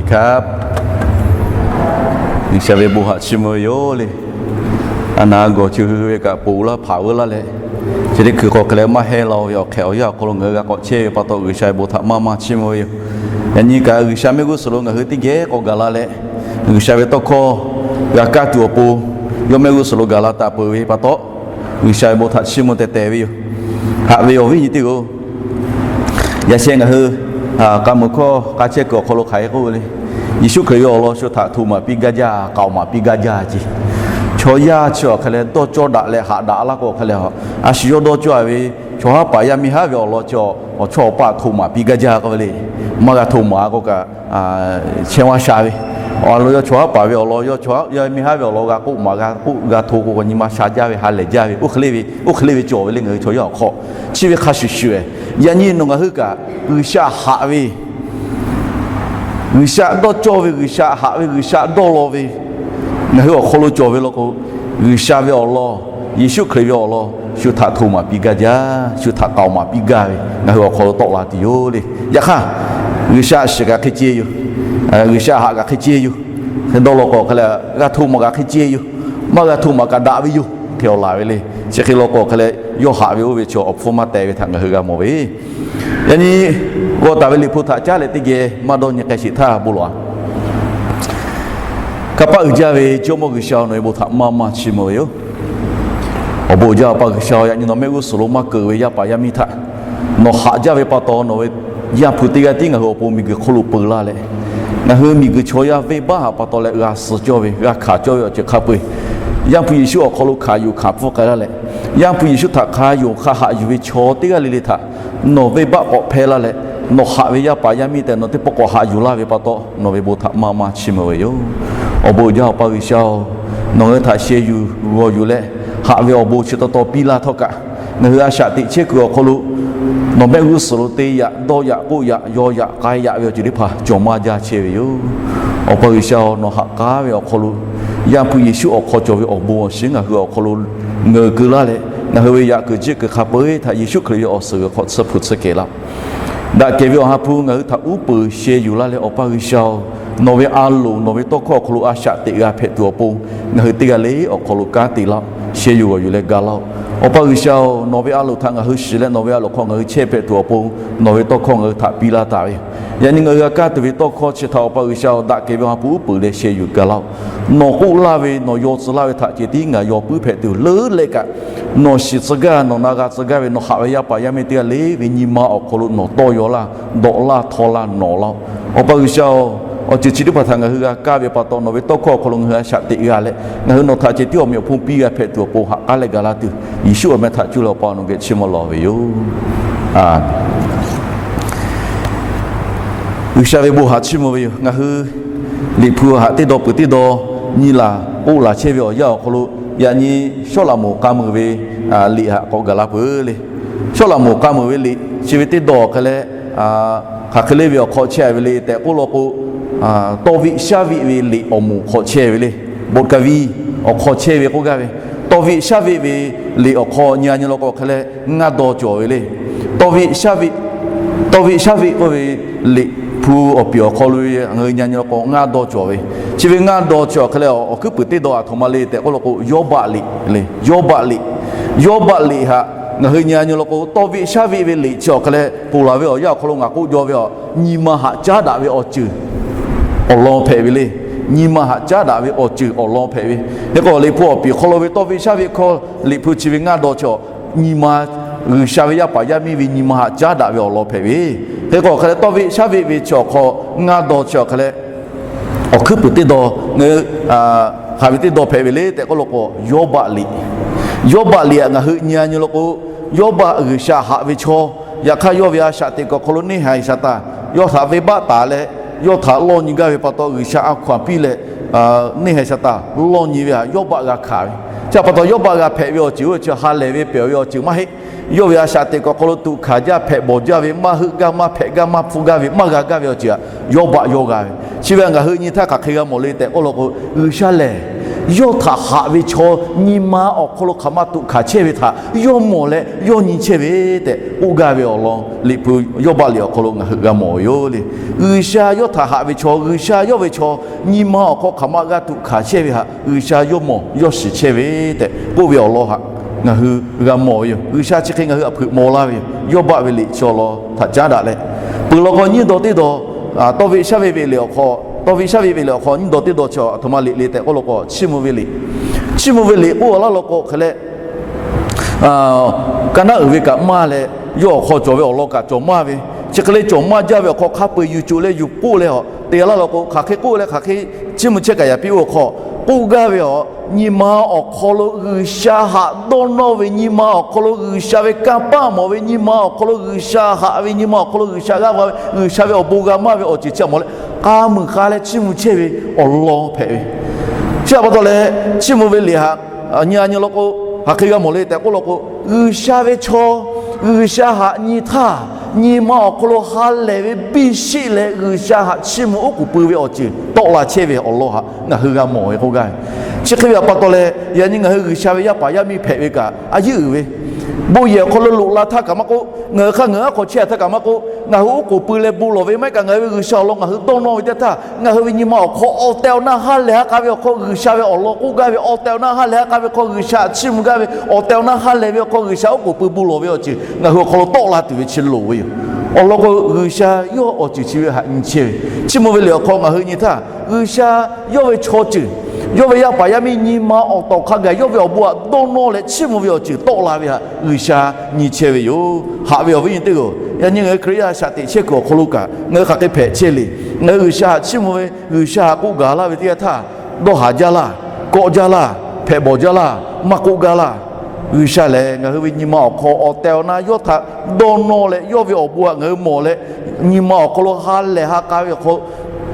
Kaꞈ, G'uiˬsha ve bon haꞈ chiˇ mvuh ve yoˬ le. A naˍ gawˬ chi hui ve kaꞈ ponˬ laˇ hpaˍ veu laˇ leh, chi teˇ hkui k'o hk'e leh maˇ heˆ la-o ve awˬ hk'ehꞈ awˬ yanˇ awˬ hk'aw lo ngaˬ hui g'a k'awꞈ chehˇ ve pa taw, G'uiˬsha ve bon htaꞈ maˇ maˇ chiˇ mvuh ve yoˬ. Yaꞈ nyi kaꞈ G'uiˬsha mehˆ g'uˇ suhˍ lo ngaˬ hui teˇ geh k'awꞈ gaˬ la leh, G'uiˬsha ve tawˇ hkawˇ g'a kaˇ tuˬ awˬ pon, yawˇ mehˆ g'uˇ suhˍ lo gaˬ la taˍ peuˬ ve pa taw, G'uiˬsha ve bon htaꞈ chiˇ mvuh teh teh ve yoˬ. Haꞈ ve awˬ viˉ nyi teˇ-oˬ, yaꞈ sheh ngaˬ hui k'a muiˬ hkawˇ k'a chehˇ kuiˬ awˬ hk'aw lo hk'aˬ hk'e k'oˆ ve le. Yeˍsuˆ Hkriꞈ ve awˬ lawn shu htaꞈ hto maˍ piˇ gaˇ jaˇ, k'aoˍ maˍ piˇ gaˇ jaˇ ce. Chaw yaˇ chi awˬ hk'e leh dawˇ cawˇ daꞈ leh haꞈ daꞈ laˇ k'o hk'e leh, a shu yawˇ dawˇ cawˇ ve chaw haˉ paˍ yaˇ miˇ haˉ ve awˬ lawn chi awˬ chawˇ awˬ paˆ hto maˍ piˇ gaˇ jaˇ k'oˆ ve le. Maˇ g'a hto maˍ k'o kaꞈ, chehˇ maˇ sha ve. Awˬ lawn yawˇ chaw haˉ paˍ ve awˬ lawn, yawˇ chaw yaˇ miˇ haˉ ve awˬ lawn g'a k'oˆ maˍ g'a k'oˆ g'a hto k'o, nyi ma sha jaˇ ve, ha lehˬ jaˇ ve, oˇ hk'e le ve, oˇ hk'e le ve cawˬ ve le ngaˬ hui chaw yaˇ awˬ hk'aw. Chi ve hk'a shuˍ shuˍ, yaꞈ nyi nawˬ ngaˬ hui kaꞈ G'uiˬsha haꞈ ve, G'uiˬsha dawˇ cawˇ ve, G'uiˬsha haꞈ ve, G'uiˬsha dawˇ law ve, ngaˬ hui awˬ hk'aw lo cawˬ ve law k'o, G'uiˬsha ve awˬ lawn, Yeˍsuˆ Hkriꞈ ve awˬ lawn shu htaꞈ hto maˍ piˇ gaˇ jaˇ, shu htaꞈ k'aoˍ maˍ piˇ gaˇ ve ngaˬ hui awˬ hk'aw lo tawˆ la tuˬ yoˬ le. Yaꞈ hk'aˇ, G'uiˬsha shiˍ kaꞈ hk'e ceh yoˬ. G'uiˬsha haꞈ kaꞈ hk'e ceh yoˬ. Hk'e dawˇ law k'o hk'e leh, g'a hto maˍ kaꞈ hk'e ceh yoˬ. Maˇ g'a hto maˍ kaꞈ daꞈ ve yoˬ hk'e awˬ laˬ ve le. Chi hk'e law k'o hk'e leh, yawˇ haꞈ ve oˇ ve chaw awˬ hpfuhˇ maˇ teh ve htaꞈ ngaˬ hui g'a mawˬ ve. Yaꞈ nyi, g'aw taˍ ve Liꞈ hpu htaꞈ caˉ leh teˇ geh maˇ dawˇ nyi k'ai sheˍ htaˇ bon lawˬ-a. Kanˇ paˆ uiˍ jaˇ ve Jawˇmawˇ G'uiˬsha-oˬ, nawˬ ve bon htaꞈ maˇ maˇ chiˇ mvuh ve yoˬ. Awˬ bon uiˍ jaˇ Awˬ pa G'uiˬsha-oˬ, yaꞈ nyi nawˬ mehˆ g'uˇ suhˍ lo maˇ keunˍ ve yaˇ paˍ yaˇ miˇ htaꞈ nawˬ haꞈ jaˇ ve pa taw, nawˬ ve Yaˇ hpu teˇ g'aˇ tiˉ ngaˬ hui awˬ pon miˬguiˬ hk'oˆ lo peu laˇ leh, ngaˬ hui miˬguiˬ chaw yaˇ venˇbaˆ htaꞈ pa taw leh g'a suh cawˇ ve, g'a hkanˍ cawˇ ve awˬ ceuˬ hk'a peu-eˬ, Yaˇ hpu Yeˍsuˆ awˬ hk'aw lo hkanˍ yuˬ hkanˍ pfuhˇ k'ai laˇ leh, Yaˇ hpu Yeˍsuˆ htaꞈ hk'a yonˍ hk'a haꞈ yuˬ ve chaw teˇ g'aˇ le le htaꞈ nawˬ venˇbaˆ k'awꞈ hpehˇ laˇ leh, nawˬ haꞈ ve yaˇ paˍ yaˇ miˇ tehꞈ nawˬ teˇ pawˆ k'awꞈ haꞈ yuˬ laˇ ve pa taw, nawˬ ve bon htaꞈ maˇ maˇ chiˇ mvuh ve yoˬ. Awˬ bon uiˍ jaˇ Awˬ pa G'uiˬsha-oˬ, nawˬ ngaˬ hui htaꞈ sheh yuˬ g'awˬ yuˬ leh, haꞈ ve awˬ bon chi taw taw piˇ laˇ htawˇ kaꞈ, ngaˬ hui a shaꞈ teꞈ chehˇ kuiˬ awˬ hk'aw lo nawˬ mehˆ g'uˇ suhˍ lo te yaꞈ, dawˇ yaꞈ, k'oˆ yaꞈ, yaw yaꞈ, k'ai yaꞈ ve awˬ ceuˬ teˇ hpaˍ cawˬ maˇ jaˇ chehˇ ve yoˬ. Awˬ pa G'uiˬsha-oˬ, nawˬ haꞈ k'aˉ ve awˬ hk'aw lo Yaˇ hpu Yeˍsuˆ awˬ hk'aw cawˬ ve awˬ bon awˬ shiˍ ngaˬ hui awˬ hk'aw lo ngeuˍ keu laˇ leh, ngaˬ hui ve yaꞈ kuiˬ jiˆ kuiˬ hk'a peu-eˬ htaꞈ Yeˍsuˆ Hkriꞈ ve awˬ suhˍ g'uiˬ hk'aw tsuhˇ hpu tsuhˇ kehˬ laˇ. Daꞈ kehˬ ve Awˬ ha hpu ngaˬ hui htaꞈ uˉ peunˍ sheh yuˬ laˇ leh, Awˬ pa G'uiˬsha-oˬ, nawˬ ve a loˍ nawˬ ve tawˇ hkawˇ awˬ hk'aw lo a shaꞈ teꞈ g'a hpehꞈ tuˬ awˬ pon, ngaˬ hui teˇ g'aˇ le awˬ hk'aw lo kanˉ te laˇ-oˆ. Sheh yuˬ g'awˬ yuˬ leh ga laˇ-oˆ. Awˬ pa G'uiˬsha-oˬ, nawˬ ve a loˍ htaꞈ ngaˬ hui shiˍ leh nawˬ ve a loˍ hk'aw ngaˬ hui chehˇ hpehꞈ tuˬ awˬ pon, nawˬ ve tawˇ hkawˇ ngaˬ hui htaꞈ piˇ laˇ taˍ ve yoˬ. Yaꞈ nyi ngaˬ hui g'a kaˇ tuˬ ve tawˇ hkawˇ chi htaꞈ Awˬ pa G'uiˬsha-oˬ, daꞈ kehˬ ve Awˬ ha hpu uˉ peunˍ leh sheh yuˬ ga laˇ-oˆ. Nawˬ k'oˆ laˇ ve, nawˬ yaw tcuh laˇ ve htaꞈ ceh tiˉ ngaˬ yaw puiˉ hpehꞈ tuˬ leuˉ leh kaꞈ, nawˬ shiˍ tcuh gaˇ, nawˬ na g'a tcuh gaˇ ve, nawˬ haꞈ ve yaˇ paˍ yaˇ miˇ teˇ g'aˇ le ve nyi ma awˬ hk'aw lo nawˬ tawˇ yaw laˇ, dawꞈ laˇ, htaw laˇ, nawˬ laˇ-oˆ. Awˬ pa G'uiˬsha-oˬ, awˬ ceuˬ chi teˇ hpaˍ htaꞈ ngaˬ hui g'a kaˇ ve pa taw, nawˬ ve tawˇ hkawˇ awˬ hk'aw lo ngaˬ hui a shaꞈ teꞈ g'a leh, ngaˬ hui nawˬ htaꞈ ceh tiˉ awˬ meꞈ awˬ hponˇ piˇ g'a hpehꞈ tuˬ awˬ pon haꞈ k'aˉ leh ga laˇ tuˬ, Yeˍsuˆ awˬ meh htaꞈ cuˇ leh Awˬ pa nawˬ geh chiˇ mvuh lawˬ ve yoˬ. G'uiˬsha ve bon haꞈ chiˇ mvuh ve yoˬ. Ngaˬ hui Liꞈ hpu haꞈ teˇ dawˇ peuˬ teˇ dawˇ nyi laˬ k'oˆ laˬ chehˇ ve awˬ yanˇ awˬ hk'aw lo, yaꞈ nyi Sawˉlaꞈmonˍ k'a meuˍ ve liꞈ haꞈ k'awꞈ gaˬ la peuˬ le. Sawˉlaꞈmonˍ k'a meuˍ ve liꞈ chi ve teˇ dawˇ hk'e leh, hk'aˬ hk'e le ve awˬ hk'aw chehˇ ve le tehꞈ k'oˆ law k'o, tawˇ veˆ shaˉ veˆ ve liꞈ awˬ moˍ hk'aw chehˇ ve le. บทกวี awˬ hk'aw chehˇ ve k'oˆ gaˇ ve, tawˇ veˆ shaˉ veˆ ve liꞈ awˬ hk'aw nyi a nyi law k'o hk'e leh ngaˇ daw cawˬ ve le. Tawˇ veˆ shaˉ veˆ, tawˇ veˆ shaˉ veˆ k'oˆ ve liꞈ hpu awˬ piˍ awˬ hk'aw lo ngaˬ hui nyi a nyi law k'o ngaˇ daw cawˬ ve. Chi ve ngaˇ daw chi awˬ hk'e leh awˬ hkuiˉ puiˍ teˇ daw aˬ htoꞈ ma le tehꞈ k'oˆ law k'o, Yawˇbaˆ liꞈ le. Yawˇbaˆ liꞈ, Yawˇbaˆ liꞈ haꞈ ngaˬ hui nyi a nyi law k'o, tawˇ veˆ shaˉ veˆ ve liꞈ chi awˬ hk'e leh ponˬ laˬ ve awˬ yanˇ awˬ hk'aw lo ngaˬ k'oˆ jaw ve a, nyi ma haꞈ caˉ daꞈ ve awˬ ceuˬ awˬ lawn hpehꞈ ve le. Nyi ma haꞈ caˉ daꞈ ve awˬ ceuˬ awˬ lawn hpehꞈ ve. Hk'e k'o liꞈ hpu awˬ piˍ hk'aw lo ve tawˇ veˆ shaˉ veˆ hkawˇ liꞈ hpu chi ve ngaˇ daw chi awˬ, nyi ma G'uiˬsha ve yaˇ paˍ yaˇ miˇ ve nyi ma haꞈ caˉ daꞈ ve awˬ lawn hpehꞈ ve. Hk'e k'o hk'e leh tawˇ veˆ shaˉ veˆ ve chi awˬ hk'aw ngaˇ daw chi awˬ hk'e leh awˬ hkuiˉ puiˍ teˇ daw, hk'aˬ ve teˇ daw hpehꞈ ve le tehꞈ k'oˆ law k'o, Yawˇbaˆ liꞈ. Yawˇbaˆ liꞈ aꞈ ngaˬ hui nyi a nyi law k'o, Yawˇbaˆ G'uiˬsha haꞈ ve chaw, yaꞈ hk'aˇ yawˇ ve a shaꞈ teꞈ kuiˬ awˬ hk'aw lo neˇ haiˬ Saˍtanˍ yawˇ htaꞈ venˇbaˆ taˍ leh, yawˇ htaꞈ lawˇ nyi gaˇ ve pa taw G'uiˬsha a hkaw anˬ piˇ leh, neˇ haiˬ Saˍtanˍ lawˇ nyi ve htaꞈ Yawˇbaˆ g'a hkanˍ ve. Chi pa taw Yawˇbaˆ g'a hpehꞈ ve awˬ ceuˬ oˇ ve chi ha lehˬ ve pehˬ ve awˬ ceuˬ maˇ heˆ. Yawˇ ve a shaꞈ teꞈ kuiˬ awˬ hk'aw lo tuꞈ hkanˍ jaˇ hpehꞈ bawˬ jaˇ ve, maˇ heuˆ gaˇ maˇ hpehꞈ gaˇ maˇ hpfuhˇ gaˇ ve maˇ g'a gaˇ ve awˬ ceuˬ aꞈ Yawˇbaˆ yawˇ g'a ve. Chi ve ngaˬ hui nyi htaˇ hk'aˬ hk'e g'a mawˬ le tehꞈ k'oˆ law k'o, G'uiˬsha lehˬ Yawˇ htaꞈ haꞈ ve chaw nyi ma awˬ hk'aw lo hk'aˬ ma tuꞈ hkanˍ chehˇ ve htaꞈ yawˇ mawˬ leh yawˇ nyi chehˇ ve tehꞈ k'oˆ gaˇ ve awˬ lawn, Liꞈ hpu Yawˇbaˆ liꞈ awˬ hk'aw lo ngaˬ hui g'a mawˬ ve yoˬ le. G'uiˬsha yawˇ htaꞈ haꞈ ve chaw, G'uiˬsha yawˇ ve chaw nyi ma awˬ hk'aw hk'aˬ ma g'a tuꞈ hkanˍ chehˇ ve htaꞈ G'uiˬsha yawˇ mawˬ yawˇ shiˍ chehˇ ve tehꞈ k'oˆ ve awˬ lawn htaꞈ ngaˬ hui g'a mawˬ ve yoˬ. G'uiˬsha chi hk'e ngaˬ hui htaꞈ hpeuꞈ maw laˇ ve yoˬ. Yawˇbaˆ ve liꞈ chi awˬ lawn htaꞈ caˉ daꞈ leh, peuˬ law k'o nyiˇ daw teˇ daw, tawˇ ve shaˉ ve ve liꞈ awˬ hk'aw, tawˇ ve shaˉ ve ve liꞈ awˬ hk'aw nyiˇ daw teˇ daw chi aˬ htoꞈ ma liꞈ le tehꞈ k'oˆ law k'o, chiˇ mvuh ve liꞈ, chiˇ mvuh ve liꞈ k'oˆ laˇ law k'o hk'e leh, ka naˉ uiˍ ve kaꞈ maˇ leh, yawˇ awˬ hk'aw cawˬ ve awˬ lawn kaꞈ cawˬ maˇ ve, chi hk'e le cawˬ maˇ jaˇ ve awˬ hk'aw hk'a peu-eˬ yuˬ coˬ leh yuˬ k'oˆ leh a te laˇ law k'o, hk'aˬ hk'e k'oˆ leh hk'aˬ hk'e chiˇ mvuh chehˇ kaꞈ yaꞈ piˇ oˇ hk'aw k'oˆ gaˇ ve a, nyi ma awˬ hk'aw lo G'uiˬsha haꞈ dawˇ nawˇ ve, nyi ma awˬ hk'aw lo G'uiˬsha ve kanˇ paˆ mawˬ ve, nyi ma awˬ hk'aw lo G'uiˬsha haꞈ ve, nyi ma awˬ hk'aw lo G'uiˬsha g'a ve, G'uiˬsha ve awˬ bon g'a maˇ ve awˬ ceuˬ chi a mawˬ leh, k'a muiˬ k'a leh chiˇ mvuh chehˇ ve awˬ lawn hpehꞈ ve. Chi htaꞈ pa taw leh, chiˇ mvuh ve liꞈ htaꞈ nyi a nyi law k'o, hk'aˬ hk'e g'a mawˬ le tehꞈ k'oˆ law k'o, G'uiˬsha ve chaw G'uiˬsha htaꞈ nyi htaˇ, nyi ma awˬ hk'aw lo ha lehˬ ve biˇ sheˆ leh G'uiˬsha htaꞈ chiˇ mvuh oˉ k'oˍ pui ve awˬ ceuˬ tawˆ la chehˇ ve awˬ lawn htaꞈ ngaˬ hui g'a mawˬ ve k'oˆ gaˇ ve. Chi hk'e ve htaꞈ pa taw leh, yaꞈ nyi ngaˬ hui G'uiˬsha ve yaˇ paˍ yaˇ miˇ hpehꞈ ve kaꞈ a yeˇ uiˍ ve, bon yehˬ awˬ hk'aw lo loꞈ la htaˇ kaꞈ maˇ k'oˆ, ngaˬ hui hk'aˇ ngaˬ hui aˉ hk'aw chehˇ htaˇ kaꞈ maˇ k'oˆ, ngaˬ hui oˉ k'oˍ pui leh bon lawˬ ve maˇ heˆ kaꞈ, ngaˬ hui ve G'uiˬsha awˬ lawn ngaˬ hui dawˇ nawˇ ve teˇ htaˇ, ngaˬ hui ve nyi ma awˬ hk'aw awˬ tehˬ awˬ na ha lehˬ ha k'a ve awˬ hk'aw, G'uiˬsha ve awˬ lawn k'oˆ gaˇ ve awˬ tehˬ awˬ na ha lehˬ ha k'a ve hk'aw G'uiˬsha chiˇ mvuh gaˇ ve, awˬ tehˬ awˬ na ha lehˬ ve awˬ hk'aw G'uiˬsha oˉ k'oˍ pui bon lawˬ ve awˬ ceuˬ ngaˬ hui awˬ hk'aw lo tawˆ la tuˬ ve chi loˍ ve yoˬ. Awˬ lawn k'o, G'uiˬsha yawˇ awˬ ceuˬ chi ve htaꞈ nyi chehˇ ve, chiˇ mvuh ve liꞈ awˬ hk'aw ngaˬ hui nyi htaˇ, G'uiˬsha yawˇ ve chaw ceuˬ, yawˇ ve yaˇ paˍ yaˇ miˇ nyi ma awˬ tawˍ hk'a gaˬ yawˇ ve awˬ bon htaꞈ dawˇ nawˇ leh chiˇ mvuh ve awˬ ceuˬ tawˆ la ve htaꞈ G'uiˬsha nyi chehˇ ve yoˬ. Haꞈ ve awˬ viˉ nyi teˇ hpaˍ-oˬ, yaꞈ nyi ngaˬ hui Hkriꞈ yaˇ shaꞈ teꞈ chehˇ kuiˬ awˬ hk'aw lo kaꞈ ngaˬ hui hk'aˬ hk'e hpehꞈ chehˇ le. Ngaˬ hui G'uiˬsha htaꞈ chiˇ mvuh ve, G'uiˬsha htaꞈ k'oˆ gaˬ laˇ ve teˇ yanˇ htaˇ, dawˇ haˍ jaˇ laˇ, kawˆ jaˇ laˇ, hpehꞈ bawˬ jaˇ laˇ, maˇ k'oˆ gaˇ laˇ. G'uiˬsha lehˬ, ngaˬ hui ve nyi ma awˬ hk'aw awˬ tehˬ awˬ na yawˇ htaꞈ dawˇ nawˇ leh yawˇ ve awˬ bon htaꞈ ngaˬ hui mawˬ leh, nyi ma awˬ hk'aw lo ha lehˬ ha k'a ve awˬ hk'aw,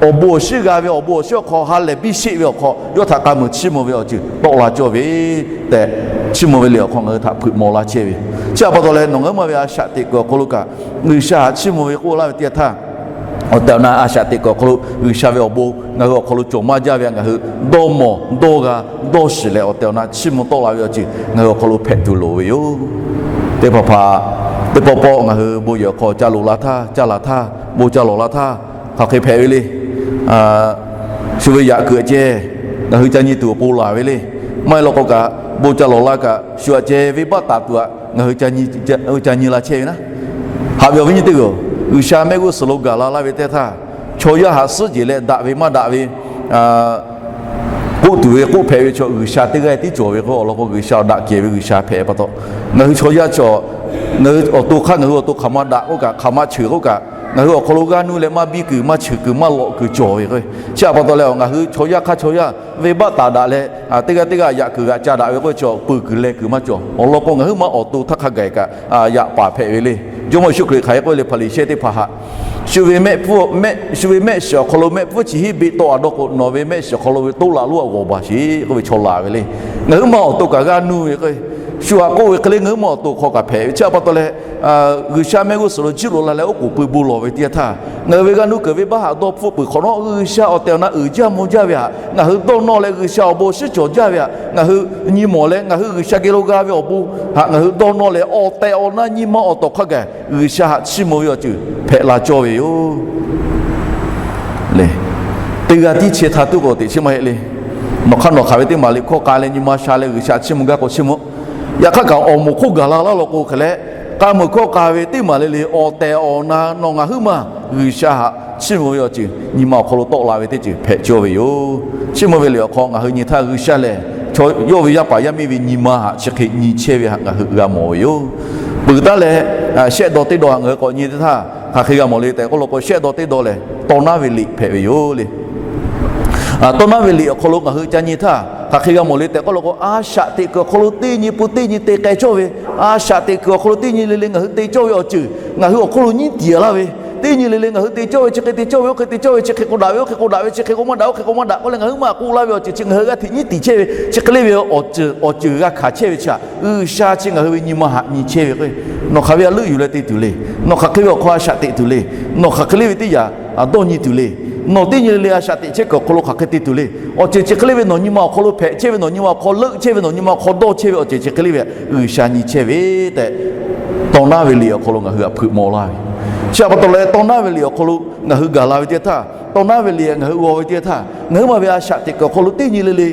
awˬ bon awˬ shinˉ g'a ve, awˬ bon awˬ shinˉ awˬ hk'aw ha lehˬ biˇ sheˆ ve awˬ hk'aw yawˇ htaꞈ k'a muiˬ chiˇ mvuh ve awˬ ceuˬ tawˆ la cawˇ ve tehꞈ, chiˇ mvuh ve liꞈ awˬ hk'aw ngaˬ hui htaꞈ hpeuꞈ maw laˇ chehˇ ve. Chi htaꞈ pa taw leh, nawˬ ngaˬ hui maˇ ve a shaꞈ teꞈ kuiˬ awˬ hk'aw lo kaꞈ G'uiˬsha htaꞈ chiˇ mvuh ve k'oˆ laˇ ve teˇ yanˇ htaˇ, awˬ tehˬ awˬ na a shaꞈ teꞈ kuiˬ awˬ hk'aw lo G'uiˬsha ve awˬ bon ngaˬ hui awˬ hk'aw lo cawˬ maˇ jaˇ ve htaꞈ ngaˬ hui dawˇ mawˬ dawˇ g'a dawˇ shiˍ leh awˬ tehˬ awˬ na chiˇ mvuh tawˆ la ve awˬ ceuˬ ngaˬ hui awˬ hk'aw lo hpehꞈ tuˬ loˍ ve yoˬ. Teˇ hpaˍ hpaˍ, teˇ pawˆ pawˆ ngaˬ hui bon yehˬ awˬ hk'aw ca loꞈ la htaˇ, ca laˬ htaˇ, bon ca lawˬ la htaˇ, hk'aˬ hk'e hpehꞈ ve le. Shu ve yaꞈ kuiˬ ceh ngaˬ hui ca nyi tuˬ awˬ pon laˬ ve le. Maˇ heˆ law k'o kaꞈ, bon ca lawˬ la kaꞈ shu aꞈ ceh venˇbaˆ taˍ tuˬ aꞈ ngaˬ hui ca nyi la chehˇ ve naˉ. Haꞈ ve awˬ viˉ nyi teˇ hpaˍ-oˬ, G'uiˬsha mehˆ g'uˇ suhˍ lo gaˬ la laˇ ve teˇ htaˇ, chaw yaˇ htaꞈ suhˉ jeˬ leh daꞈ ve maˇ daꞈ ve k'oˆ tuˬ ve k'oˆ hpehꞈ ve chaw G'uiˬsha teˇ g'aˇ tiˉ cawˬ ve k'o, awˬ lawn k'o G'uiˬsha awˬ daꞈ kehˬ ve G'uiˬsha hpehꞈ pa taw, ngaˬ hui chaw yaˇ chaw, ngaˬ hui awˬ to hk'aˇ ngaˬ hui awˬ to hk'aˬ ma daꞈ k'oˆ kaꞈ, hk'aˬ ma cheuˬ k'oˆ kaꞈ, ngaˬ hui awˬ hk'aw lo g'aˇ nuˇ leh maˇ biˇ kuiˬ maˇ cheuˬ kuiˬ maˇ lawꞈ kuiˬ cawˬ ve k'o, chi htaꞈ pa taw leh ngaˬ hui chaw yaˇ hk'aˇ chaw yaˇ venˇbaˆ taˍ daꞈ leh teˇ g'aˇ teˇ g'aˇ yaꞈ kuiˬ g'aꞈ ca daꞈ ve k'oˆ ve chaw peuˬ kuiˬ leh kuiˬ maˇ cawˬ. Awˬ lawn k'o, ngaˬ huiˉ ma awˬ to htaˇ hk'a gaˬ kaꞈ yaꞈ paˍ hpehꞈ ve le. Jawˇmawˇ Yeˍsuˆ Hkriꞈ hk'aˬ hk'e k'oˆ le, Hpaˍriˍsehˇ teˇ hpaˍ htaꞈ, shu ve mehˆ shiˍ awˬ hk'aw lo mehˆ hpfuhˇ chi hiˆ beˆ tawˆ a dawˇ k'o, nawˬ ve mehˆ shiˍ awˬ hk'aw lo ve toˉ laꞈ lonˉ aꞈ g'awˬ baˬ sheˍ k'oˆ ve chaw laˬ ve le. Ngaˬ huiˉ ma awˬ to kaꞈ g'aˇ nuˇ ve k'o, shu htaꞈ k'oˆ ve hk'e le, ngaˬ huiˉ ma awˬ to hk'aw kaꞈ hpehꞈ ve chi htaꞈ pa taw leh, G'uiˬsha mehˆ g'uˇ suhˍ lo jiˇ loꞈ la leh oˉ k'oˍ pui bon lawˬ ve teˇ yanˇ htaˇ, ngaˬ hui ve g'aˇ nuˇ kuiˬ venˇbaˆ htaꞈ dawˇ hpfuhˆ peuˬ hk'awꞈ nawˉ, G'uiˬsha awˬ tehˬ awˬ na uiˍ jaˇ mvuh jaˇ ve htaꞈ ngaˬ hui dawˇ nawˇ leh, G'uiˬsha awˬ bon awˬ shinˉ cawˬ jaˇ ve htaꞈ ngaˬ hui nyi mawˬ leh, ngaˬ hui G'uiˬsha geh lo g'a ve awˬ bon htaꞈ ngaˬ hui dawˇ nawˇ leh, awˬ tehˬ awˬ na nyi ma awˬ tawˍ hk'a gaˬ G'uiˬsha htaꞈ chiˇ mvuh ve awˬ ceuˬ hpehꞈ la cawˇ ve yoˬ. Teˇ g'aˇ tiˉ chehˇ htaˇ tuˉ k'o teꞈ chi maˇ heˆ le. Nawˬ hk'aˇ nawˬ hk'aˬ ve teˇ maˬ liꞈ hkawˇ k'a leh nyi ma sha leh G'uiˬsha chiˇ mvuh gaˇ k'o chiˇ mvuh. Yaꞈ hk'aˇ kaꞈ awˬ moˍ hk'oˆ gaˬ la laˇ law k'o hk'e leh, k'a muiˬ hkawˇ k'a ve teˇ maˬ le le awˬ tehˬ awˬ na nawˬ ngaˬ huiˉ ma G'uiˬsha htaꞈ chiˇ mvuh ve awˬ ceuˬ nyi ma awˬ hk'aw lo tawˆ la ve teˇ ceuˬ hpehꞈ cawˇ ve yoˬ. Chiˇ mvuh ve liꞈ awˬ hk'aw ngaˬ hui nyi htaˇ G'uiˬsha lehˬ, chaw yawˇ ve yaˇ paˍ yaˇ miˇ ve nyi ma htaꞈ chi hk'e nyi chehˇ ve htaꞈ ngaˬ hui g'a mawˬ ve yoˬ. Peuˬ taˉ leh, shehˆ daw teˇ daw htaꞈ ngaˬ hui k'awꞈ nyi teˇ htaˇ hk'aˬ hk'e g'a mawˬ le tehꞈ k'oˆ law k'o, shehˆ daw teˇ daw lehˬ, tawˇ naˉ ve liꞈ hpehꞈ ve yoˬ le. Tawˇ naˉ ve liꞈ awˬ hk'aw lo ngaˬ hui ca nyi htaˇ hk'aˬ hk'e g'a mawˬ le tehꞈ k'oˆ law k'o, a shaꞈ teꞈ kuiˬ awˬ hk'aw lo teˇ nyi pun teˇ nyi te k'ai cawˇ ve, a shaꞈ teꞈ kuiˬ awˬ hk'aw lo teˇ nyi le le ngaˬ hui te cawˇ ve awˬ ceuˬ ngaˬ hui awˬ hk'oˆ lo nyiˉ tiˍ a laˇ ve, teˇ nyi le le ngaˬ hui te cawˇ ve chi hk'e te cawˇ ve, oˇ hk'e te cawˇ ve chi hk'e k'o daꞈ ve, oˇ hk'e k'o daꞈ ve chi hk'e k'o maˇ daꞈ, oˇ hk'e k'o maˇ daꞈ k'oˆ leh ngaˬ huiˉ ma k'oˆ laˇ ve awˬ ceuˬ chi ngaˬ hui g'aˇ hteꞈ nyiˉ tiˍ chehˇ ve chi hk'e le ve awˬ ceuˬ g'a hkanˍ chehˇ ve chi htaꞈ G'uiˬsha chi ngaˬ hui ve nyi ma htaꞈ nyi chehˇ ve k'o, Nawˬ hk'aˬ ve a leuˆ yuˬ leh te tuˬ le. Nawˬ hk'aˬ hk'e ve awˬ hk'aw a shaꞈ teꞈ tuˬ le. Nawˬ hk'aˬ hk'e le ve teˇ yanˇ dawˇ nyi tuˬ le. Nawˬ teˇ nyi le le a shaꞈ teꞈ chehˇ kuiˬ awˬ hk'aw lo hk'aˬ hk'e te tuˬ le. Awˬ ceuˬ chi hk'e le ve nawˬ nyi ma awˬ hk'aw lo hpehꞈ chehˇ ve, nawˬ nyi ma awˬ hk'aw leuˆ chehˇ ve, nawˬ nyi ma awˬ hk'aw dawˇ chehˇ ve awˬ ceuˬ chi hk'e le ve G'uiˬsha nyi chehˇ ve tehꞈ, taw naˉ ve liꞈ awˬ hk'aw lo ngaˬ hui htaꞈ hpeuꞈ maw laˇ ve. Chi htaꞈ pa taw leh taw naˉ ve liꞈ awˬ hk'aw lo ngaˬ hui gaˬ la ve teˇ htaˇ, taw naˉ ve liꞈ ngaˬ hui g'aw ve teˇ htaˇ, ngaˬ huiˉ ma ve a shaꞈ teꞈ kuiˬ awˬ hk'aw lo teˇ nyi le le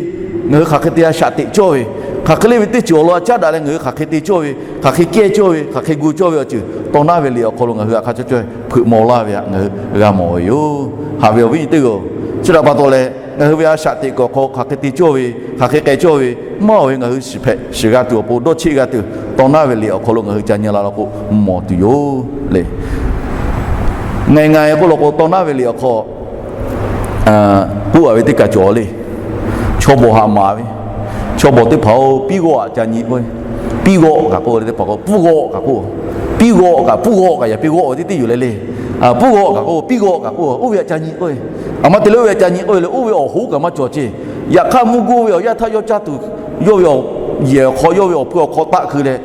ngaˬ hui hk'aˬ hk'e te a shaꞈ teꞈ cawˇ ve, hk'aˬ hk'e le ve teˇ ceuˬ awˬ lawn a caˉ daꞈ leh ngaˬ hui hk'aˬ hk'e te cawˇ ve, hk'aˬ hk'e kehˇ cawˇ ve, hk'aˬ hk'e gu cawˇ ve awˬ ceuˬ taw naˉ ve liꞈ awˬ hk'aw lo ngaˬ hui htaꞈ hk'a cawˇ cawˇ hpeuꞈ maw laˇ ve htaꞈ ngaˬ hui g'a mawˬ ve yoˬ. Haꞈ ve awˬ viˉ nyi teˇ g'aˇ-oˬ, chi htaꞈ pa taw leh ngaˬ hui ve a shaꞈ teꞈ kuiˬ awˬ hk'aw hk'aˬ hk'e te cawˇ ve, hk'aˬ hk'e k'ai cawˇ ve, maˇ oˬ ve ngaˬ hui shiˍ hpehꞈ shiˍ g'a tuˬ awˬ pon, dawˇ cheˆ g'a tuˬ, taw naˉ ve liꞈ awˬ hk'aw lo ngaˬ hui ca nyi la law k'o mawˬ tuˬ yoˬ le. Ngaˬ ngaˬ k'oˆ law k'o, taw naˉ ve liꞈ awˬ hk'aw k'oˆ a ve teˇ kaˬ cawˬ le. Chaw bawˬ haꞈ maˍ ve, chaw bawˬ teˇ hpaˍ-oˬ, piˇ g'awˆ haꞈ ca nyi k'oˆ ve, piˇ g'awˆ kaꞈ k'oˆ ve teˇ hpaˍ k'o, pfuhˇ g'awˆ kaꞈ k'oˆ, piˇ g'awˆ kaꞈ pfuhˇ g'awˆ kaꞈ yaꞈ piˇ g'awˆ ve teˇ teˇ yuˬ le le. Pfuhˇ g'awˆ kaꞈ k'oˆ, piˇ g'awˆ kaꞈ k'oˆ, oˇ ve haꞈ ca nyi k'oˆ ve. Aˬ ma te leh oˇ ve haꞈ ca nyi k'oˆ ve le, oˇ ve awˬ hoˉ kaꞈ maˇ cawˬ ceˇ. Yaꞈ hk'aˇ mvuhˇ goˇ ve awˬ yaˇ htaˇ yawˇ caˇ tuˬ, yawˇ ve awˬ yehˬ awˬ hk'aw, yawˇ ve awˬ hpui awˬ hk'aw taˆ hkui leh,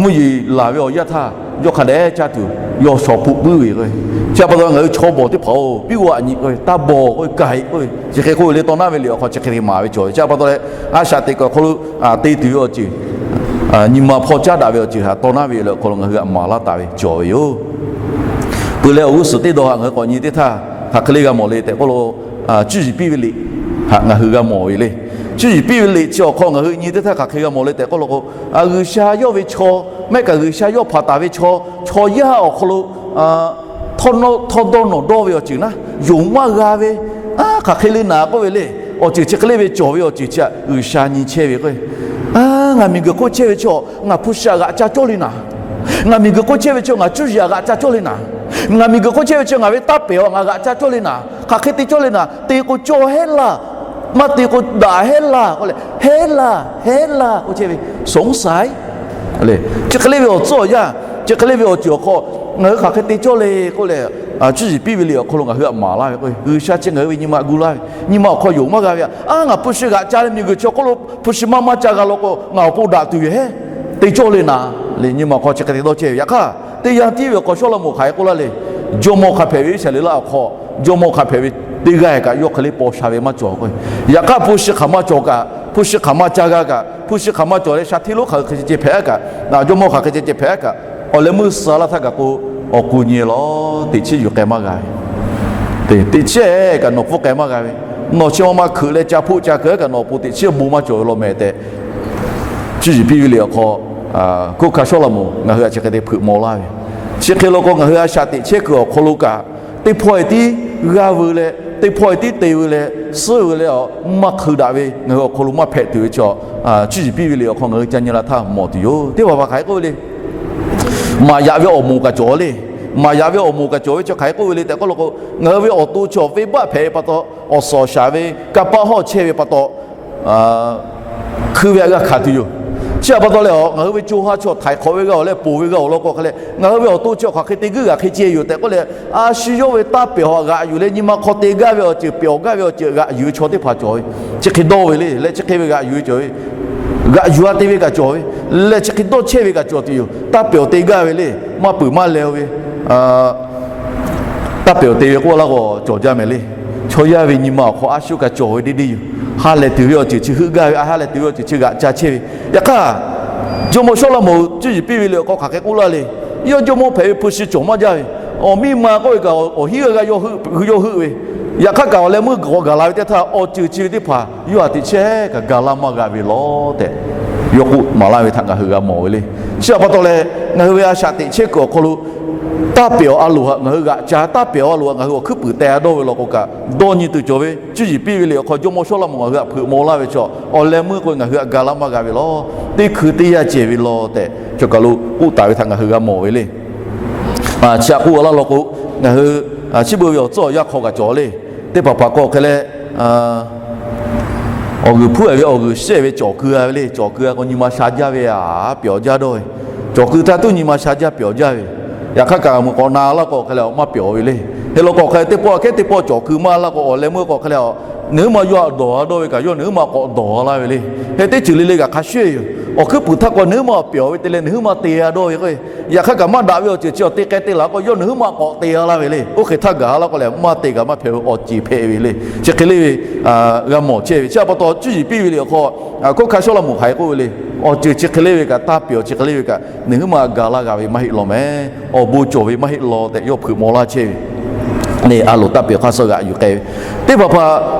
mvuhˇ yeˬ laˬ ve awˬ yaˇ htaˇ yawˇ hk'a dehꞈ caˇ tuˬ, yawˇ shawˍ hpuˆ puiˉ ve k'o. Chi htaꞈ pa taw ngaˬ hui chaw bawˬ teˇ hpaˍ-oˬ, piˇ g'awˆ haꞈ nyi k'oˆ ve, taˇ bawˬ k'oˆ ve, ka heˆ k'oˆ ve, chi hk'e k'oˆ ve le, taw naˉ ve liꞈ awˬ hk'aw chi hk'e te maˍ ve cawˬ ve. Chi htaꞈ pa taw leh a shaꞈ teꞈ kuiˬ awˬ hk'aw lo te tuˬ ve awˬ ceuˬ, nyi ma hpawˇ caˉ daꞈ ve awˬ ceuˬ htaꞈ taw naˉ ve liꞈ awˬ hk'aw lo ngaˬ hui htaꞈ maˍ laˇ taˍ ve cawˬ ve yoˬ. Peuˬ leh awˬ g'uˇ suhˍ teˇ dawˇ htaꞈ ngaˬ hui k'awꞈ nyi teˇ htaˇ, hk'aˬ hk'e le g'a mawˬ le tehꞈ k'oˆ law k'o, cuˇ yiˍ piˇ ve liꞈ htaꞈ ngaˬ hui g'a mawˬ ve le. Cuˇ yiˍ piˇ ve liꞈ chi awˬ hk'aw ngaˬ hui nyi teˇ htaˇ hk'aˬ hk'e g'a mawˬ le tehꞈ k'oˆ law k'o, G'uiˬsha yawˇ ve chaw, mehˆ kaꞈ G'uiˬsha yawˇ hpanˍ taˍ ve chaw, chaw yaˇ awˬ hk'aw lo htawˇ dawˇ nawˬ dawˇ ve awˬ ceuˬ naˉ yonˍ maˇ g'a ve, hk'aˬ hk'e le naˍ k'oˆ ve le. Awˬ ceuˬ chi hk'e le ve cawˬ ve awˬ ceuˬ chi htaꞈ G'uiˬsha nyi chehˇ ve k'o, ngaˬ miˬguiˬ hk'oˆ chehˇ ve chaw ngaˬ hpu shi htaꞈ g'aꞈ ca cawˇ le naˍ. Ngaˬ miˬguiˬ hk'oˆ chehˇ ve chaw ngaˬ cuˇ yiˍ htaꞈ g'aꞈ ca cawˇ le naˍ. Ngaˬ miˬguiˬ hk'oˆ chehˇ ve chaw ngaˬ ve taˇ pehˍ awˬ ngaˬ g'aꞈ ca cawˇ le naˍ. Hk'aˬ hk'e te cawˇ le naˍ, te k'o cawˇ heˉ laˇ, maˇ te k'o daꞈ heˉ laˇ k'oˆ leh, heˉ laˇ, heˉ laˇ k'oˆ chehˇ ve, สงสัย le. Chi hk'e le ve awˬ tcuhˉ awˬ yanˇ, chi hk'e le ve awˬ ceuˬ awˬ hk'aw ngaˬ hui hk'aˬ hk'e te cawˇ le k'oˆ leh, cuˇ yiˍ piˇ ve liꞈ awˬ hk'aw lo ngaˬ hui htaꞈ maˍ laˇ ve k'o, G'uiˬsha chi ngaˬ hui ve nyi ma gu laˇ ve, nyi ma awˬ hk'aw yonˍ maˇ g'a ve, a, ngaˬ hpu shi g'aꞈ ca leh miˬguiˬ chi awˬ hk'oˆ lo hpu shi maˇ maˇ ca g'a law k'o, ngaˬ awˬ pon daꞈ tuˬ yoˬ heˉ, te cawˇ le naˍ le. Nyi ma awˬ hk'aw chi hk'e te dawˇ chehˇ ve. Yaꞈ hk'aˇ teˇ yanˇ tiˉ ve awˬ hk'aw Sawˉlaꞈmonˍ hk'aˬ hk'e k'oˆ laˇ le. Jawˇmawˇ hk'a hpehꞈ ve Iˉsaˍreˍlaˆ awˬ hk'aw, jawˇmawˇ hk'a hpehꞈ ve teˇ g'aˇ kaꞈ yawˇ hk'e le paw sha ve maˇ cawˬ k'o, yaꞈ hk'aˇ hpu shi hk'aˬ maˇ cawˬ kaꞈ, hpu shi hk'aˬ maˇ ca g'a kaꞈ, hpu shi hk'aˬ maˇ cawˬ leh sha hteˇ lonˉ hk'aˬ hk'e ceh hpehꞈ kaꞈ, jawˇmawˇ hk'aˬ hk'e ceh ceh hpehꞈ kaꞈ, awˬ leh meuˇ suh laˇ htaˇ kaꞈ k'o, awˬ ku nyi law, teꞈ chiˉ yuˬ k'ai maˇ g'a ve, teꞈ chiˉ kaꞈ nawˬ pfuhˇ k'ai maˇ g'a ve, nawˬ chi ma ma hkeuꞈ leh ca hpoˆ ca keu kaꞈ nawˬ awˬ pon teꞈ chiˉ bon maˇ cawˬ ve law meh tehꞈ, cuˇ yiˍ piˇ ve liꞈ awˬ hk'aw, hkunˉ hkanˇ Sawˉlaꞈmonˍ ngaˬ hui htaꞈ chi hk'e te hpeuꞈ maw laˇ ve. Chi hk'e law k'o ngaˬ hui a shaꞈ teꞈ chehˇ kuiˬ awˬ hk'aw lo kaꞈ, teˇ hpawˇ e tiˉ g'aˇ veu leh, teˇ hpawˇ e tiˉ te veu leh, suhˉ veu leh, maˇ hk'eun daꞈ ve ngaˬ hui awˬ hk'aw lo maˇ hpehꞈ tuˬ ve chaw, cuˇ yiˍ piˇ ve liꞈ awˬ hk'aw ngaˬ hui ca nyi la htaˇ mawˬ tuˬ yoˬ. Teˇ hpaˍ hpaˍ hk'aˬ hk'e k'oˆ ve le. Maˍ yaꞈ ve awˬ moˍ kaꞈ cawˬ le. Maˍ yaꞈ ve awˬ moˍ kaꞈ cawˬ ve chi hk'aˬ hk'e k'oˆ ve le tehꞈ k'oˆ law k'o, ngaˬ hui ve awˬ to chi awˬ venˇbaˆ hpehꞈ ve pa taw, awˬ suhˍ awˬ shaˍ ve kanˇ paˆ hawˇ chehˇ ve pa taw, hkui ve htaꞈ g'a hkanˍ tuˬ yoˬ. Chi htaꞈ pa taw leh a, ngaˬ hui ve co ha chaw htaiˍ hk'awꞈ ve g'a-oˬ leh ponˬ ve g'a-oˬ law k'o hk'a leh, ngaˬ hui ve awˬ to chi hk'aˬ hk'e te guiˇ g'aꞈ hk'e ceh yoˬ tehꞈ k'oˆ leh, a shu yawˇ ve taˇ pehˍ awˬ htaꞈ g'aꞈ yuˬ leh nyi ma hk'aw te gaˇ ve awˬ ceuˬ, pehˬ awˬ gaˇ ve awˬ ceuˬ g'aꞈ yuˬ ve chaw teˇ hpaˍ cawˬ ve. Chi hk'e dawˇ ve le. Leh chi hk'e ve g'aꞈ yuˬ ve cawˬ ve, g'aꞈ yuˬ-a te ve kaꞈ cawˬ ve, leh chi hk'e dawˇ chehˇ ve kaꞈ cawˬ tuˬ yoˬ. Taˇ pehˍ awˬ te gaˇ ve le, maˇ peuˬ maˇ leh-o ve taˇ pehˍ awˬ te ve k'oˆ laˇ k'o cawˬ jaˇ mehˍ le. Chaw yaˇ ve nyi ma awˬ hk'aw a shu kaꞈ cawˬ ve deˇ deˇ yoˬ. Ha lehˬ tuˬ ve awˬ ceuˬ chi heuˆ gaˇ ve, a ha lehˬ tuˬ ve awˬ ceuˬ chi g'aꞈ ca chehˇ ve. Yaꞈ hk'aˇ, jawˇmawˇ Sawˉlaꞈmonˍ cuˇ yiˍ piˇ ve liꞈ awˬ hk'aw hk'aˬ hk'e k'oˆ laˇ le. Yawˇ jawˇmawˇ hpehꞈ ve hpu shi cawˬ maˇ jaˇ ve, awˬ miˇ ma k'oˆ ve kaꞈ awˬ hiˉ g'aˇ g'aˇ yawˇ hui yawˇ heuˆ ve. Yaꞈ hk'aˇ kaꞈ awˬ leh meuˇ k'awꞈ gaˬ la ve teˇ htaˇ, awˬ ceuˬ chi ve teˇ hpaˍ yawˇ htaꞈ teꞈ chehˇ kaꞈ ga laˇ maˇ g'a ve law tehꞈ, yawˇ k'oˆ maˍ laˇ ve htaꞈ ngaˬ hui g'a mawˬ ve le. Chi htaꞈ pa taw leh, ngaˬ hui ve a shaꞈ teꞈ chehˇ kuiˬ awˬ hk'aw lo taˇ pehˍ awˬ a loˍ htaꞈ ngaˬ hui g'aꞈ ca, taˇ pehˍ awˬ a loˍ htaꞈ ngaˬ hui awˬ hkuiˉ puiˍ teh-a dawˇ ve law k'o kaꞈ, dawˇ nyi tuˬ cawˬ ve. Cuˇ yiˍ piˇ ve liꞈ awˬ hk'aw jawˇmawˇ Sawˉlaꞈmonˍ ngaˬ hui htaꞈ hpeuꞈ maw laˇ ve chaw, awˬ leh meuˇ k'o ngaˬ hui htaꞈ ga laˇ maˇ g'a ve law, teˇ hkui teˇ yanˇ cehˬ ve law tehꞈ, chaw kaˬ lo k'oˆ taˍ ve htaꞈ ngaˬ hui g'a mawˬ ve le. Chi htaꞈ k'oˆ laˇ law k'o, ngaˬ hui chi beuꞈ ve awˬ tcuhˉ awˬ yanˇ hk'aw kaꞈ cawˬ le. Teˇ hpaˍ hpaˍ k'o hk'e leh, awˬ g'uiˬ hpuˉ-a ve awˬ g'uiˬ shehˆ ve cawˬ keu-a ve le. Cawˬ keu-a k'o nyi ma sha jaˇ ve a, pehˬ awˬ jaˇ dawˇ ve. Cawˬ keu htaˇ tuˉ nyi ma sha jaˇ pehˬ awˬ jaˇ ve. Yaꞈ hk'aˇ kaꞈ meuꞈ k'awꞈ na laˇ k'o hk'e leh maˇ pehˬ ve le. Hk'e law k'o hk'e teˇ pawˆ aꞈ kehˉ teˇ pawˆ cawˬ keu maˇ laˇ k'o, awˬ leh meuˇ k'o hk'e leh a, nawˬ huiˉ ma yawˇ htaꞈ dawˬ a dawˇ ve kaꞈ yawˇ nawˬ huiˉ ma k'awꞈ dawˬ a laˇ ve le. Hk'e teˇ ceuˬ le le kaꞈ hk'a shuˍ yoˬ. Awˬ hkuiˉ puiˍ htaˇ k'o nawˬ huiˉ ma pyawˬ ve te leh nawˬ huiˉ ma te a dawˇ ve k'o, yaꞈ hk'aˇ kaꞈ maˇ daꞈ ve awˬ ceuˬ chi awˬ te k'ai te laˬ k'o, yawˇ nawˬ huiˉ ma k'awꞈ te a laˇ ve le. Oˇ hk'e htaˇ gaˬ a laˇ k'o leh maˇ te kaꞈ maˇ hpehꞈ ve awˬ ceˬ hpehꞈ ve le. Chi hk'e le ve g'a mawˬ chehˇ ve. Chi pa taw cuˇ yiˍ piˇ ve le awˬ hk'aw, hkawˇ hkanˇ Sawˉlaꞈmonˍ hk'aˬ hk'e k'oˆ ve le. Awˬ ceuˬ chi hk'e le ve kaꞈ, taˇ pehˬ awˬ chi hk'e le ve kaꞈ, nawˬ huiˉ ma gaˬ la g'a ve maˇ heˆ law meh. Awˬ bon cawˬ ve maˇ heˆ law tehꞈ yawˇ hpeuꞈ maw laˇ chehˇ ve le. A loˍ taˇ pehˬ awˬ hk'aˇ suh g'aꞈ yuˬ k'ai ve teˇ hpaˍ hpaˍ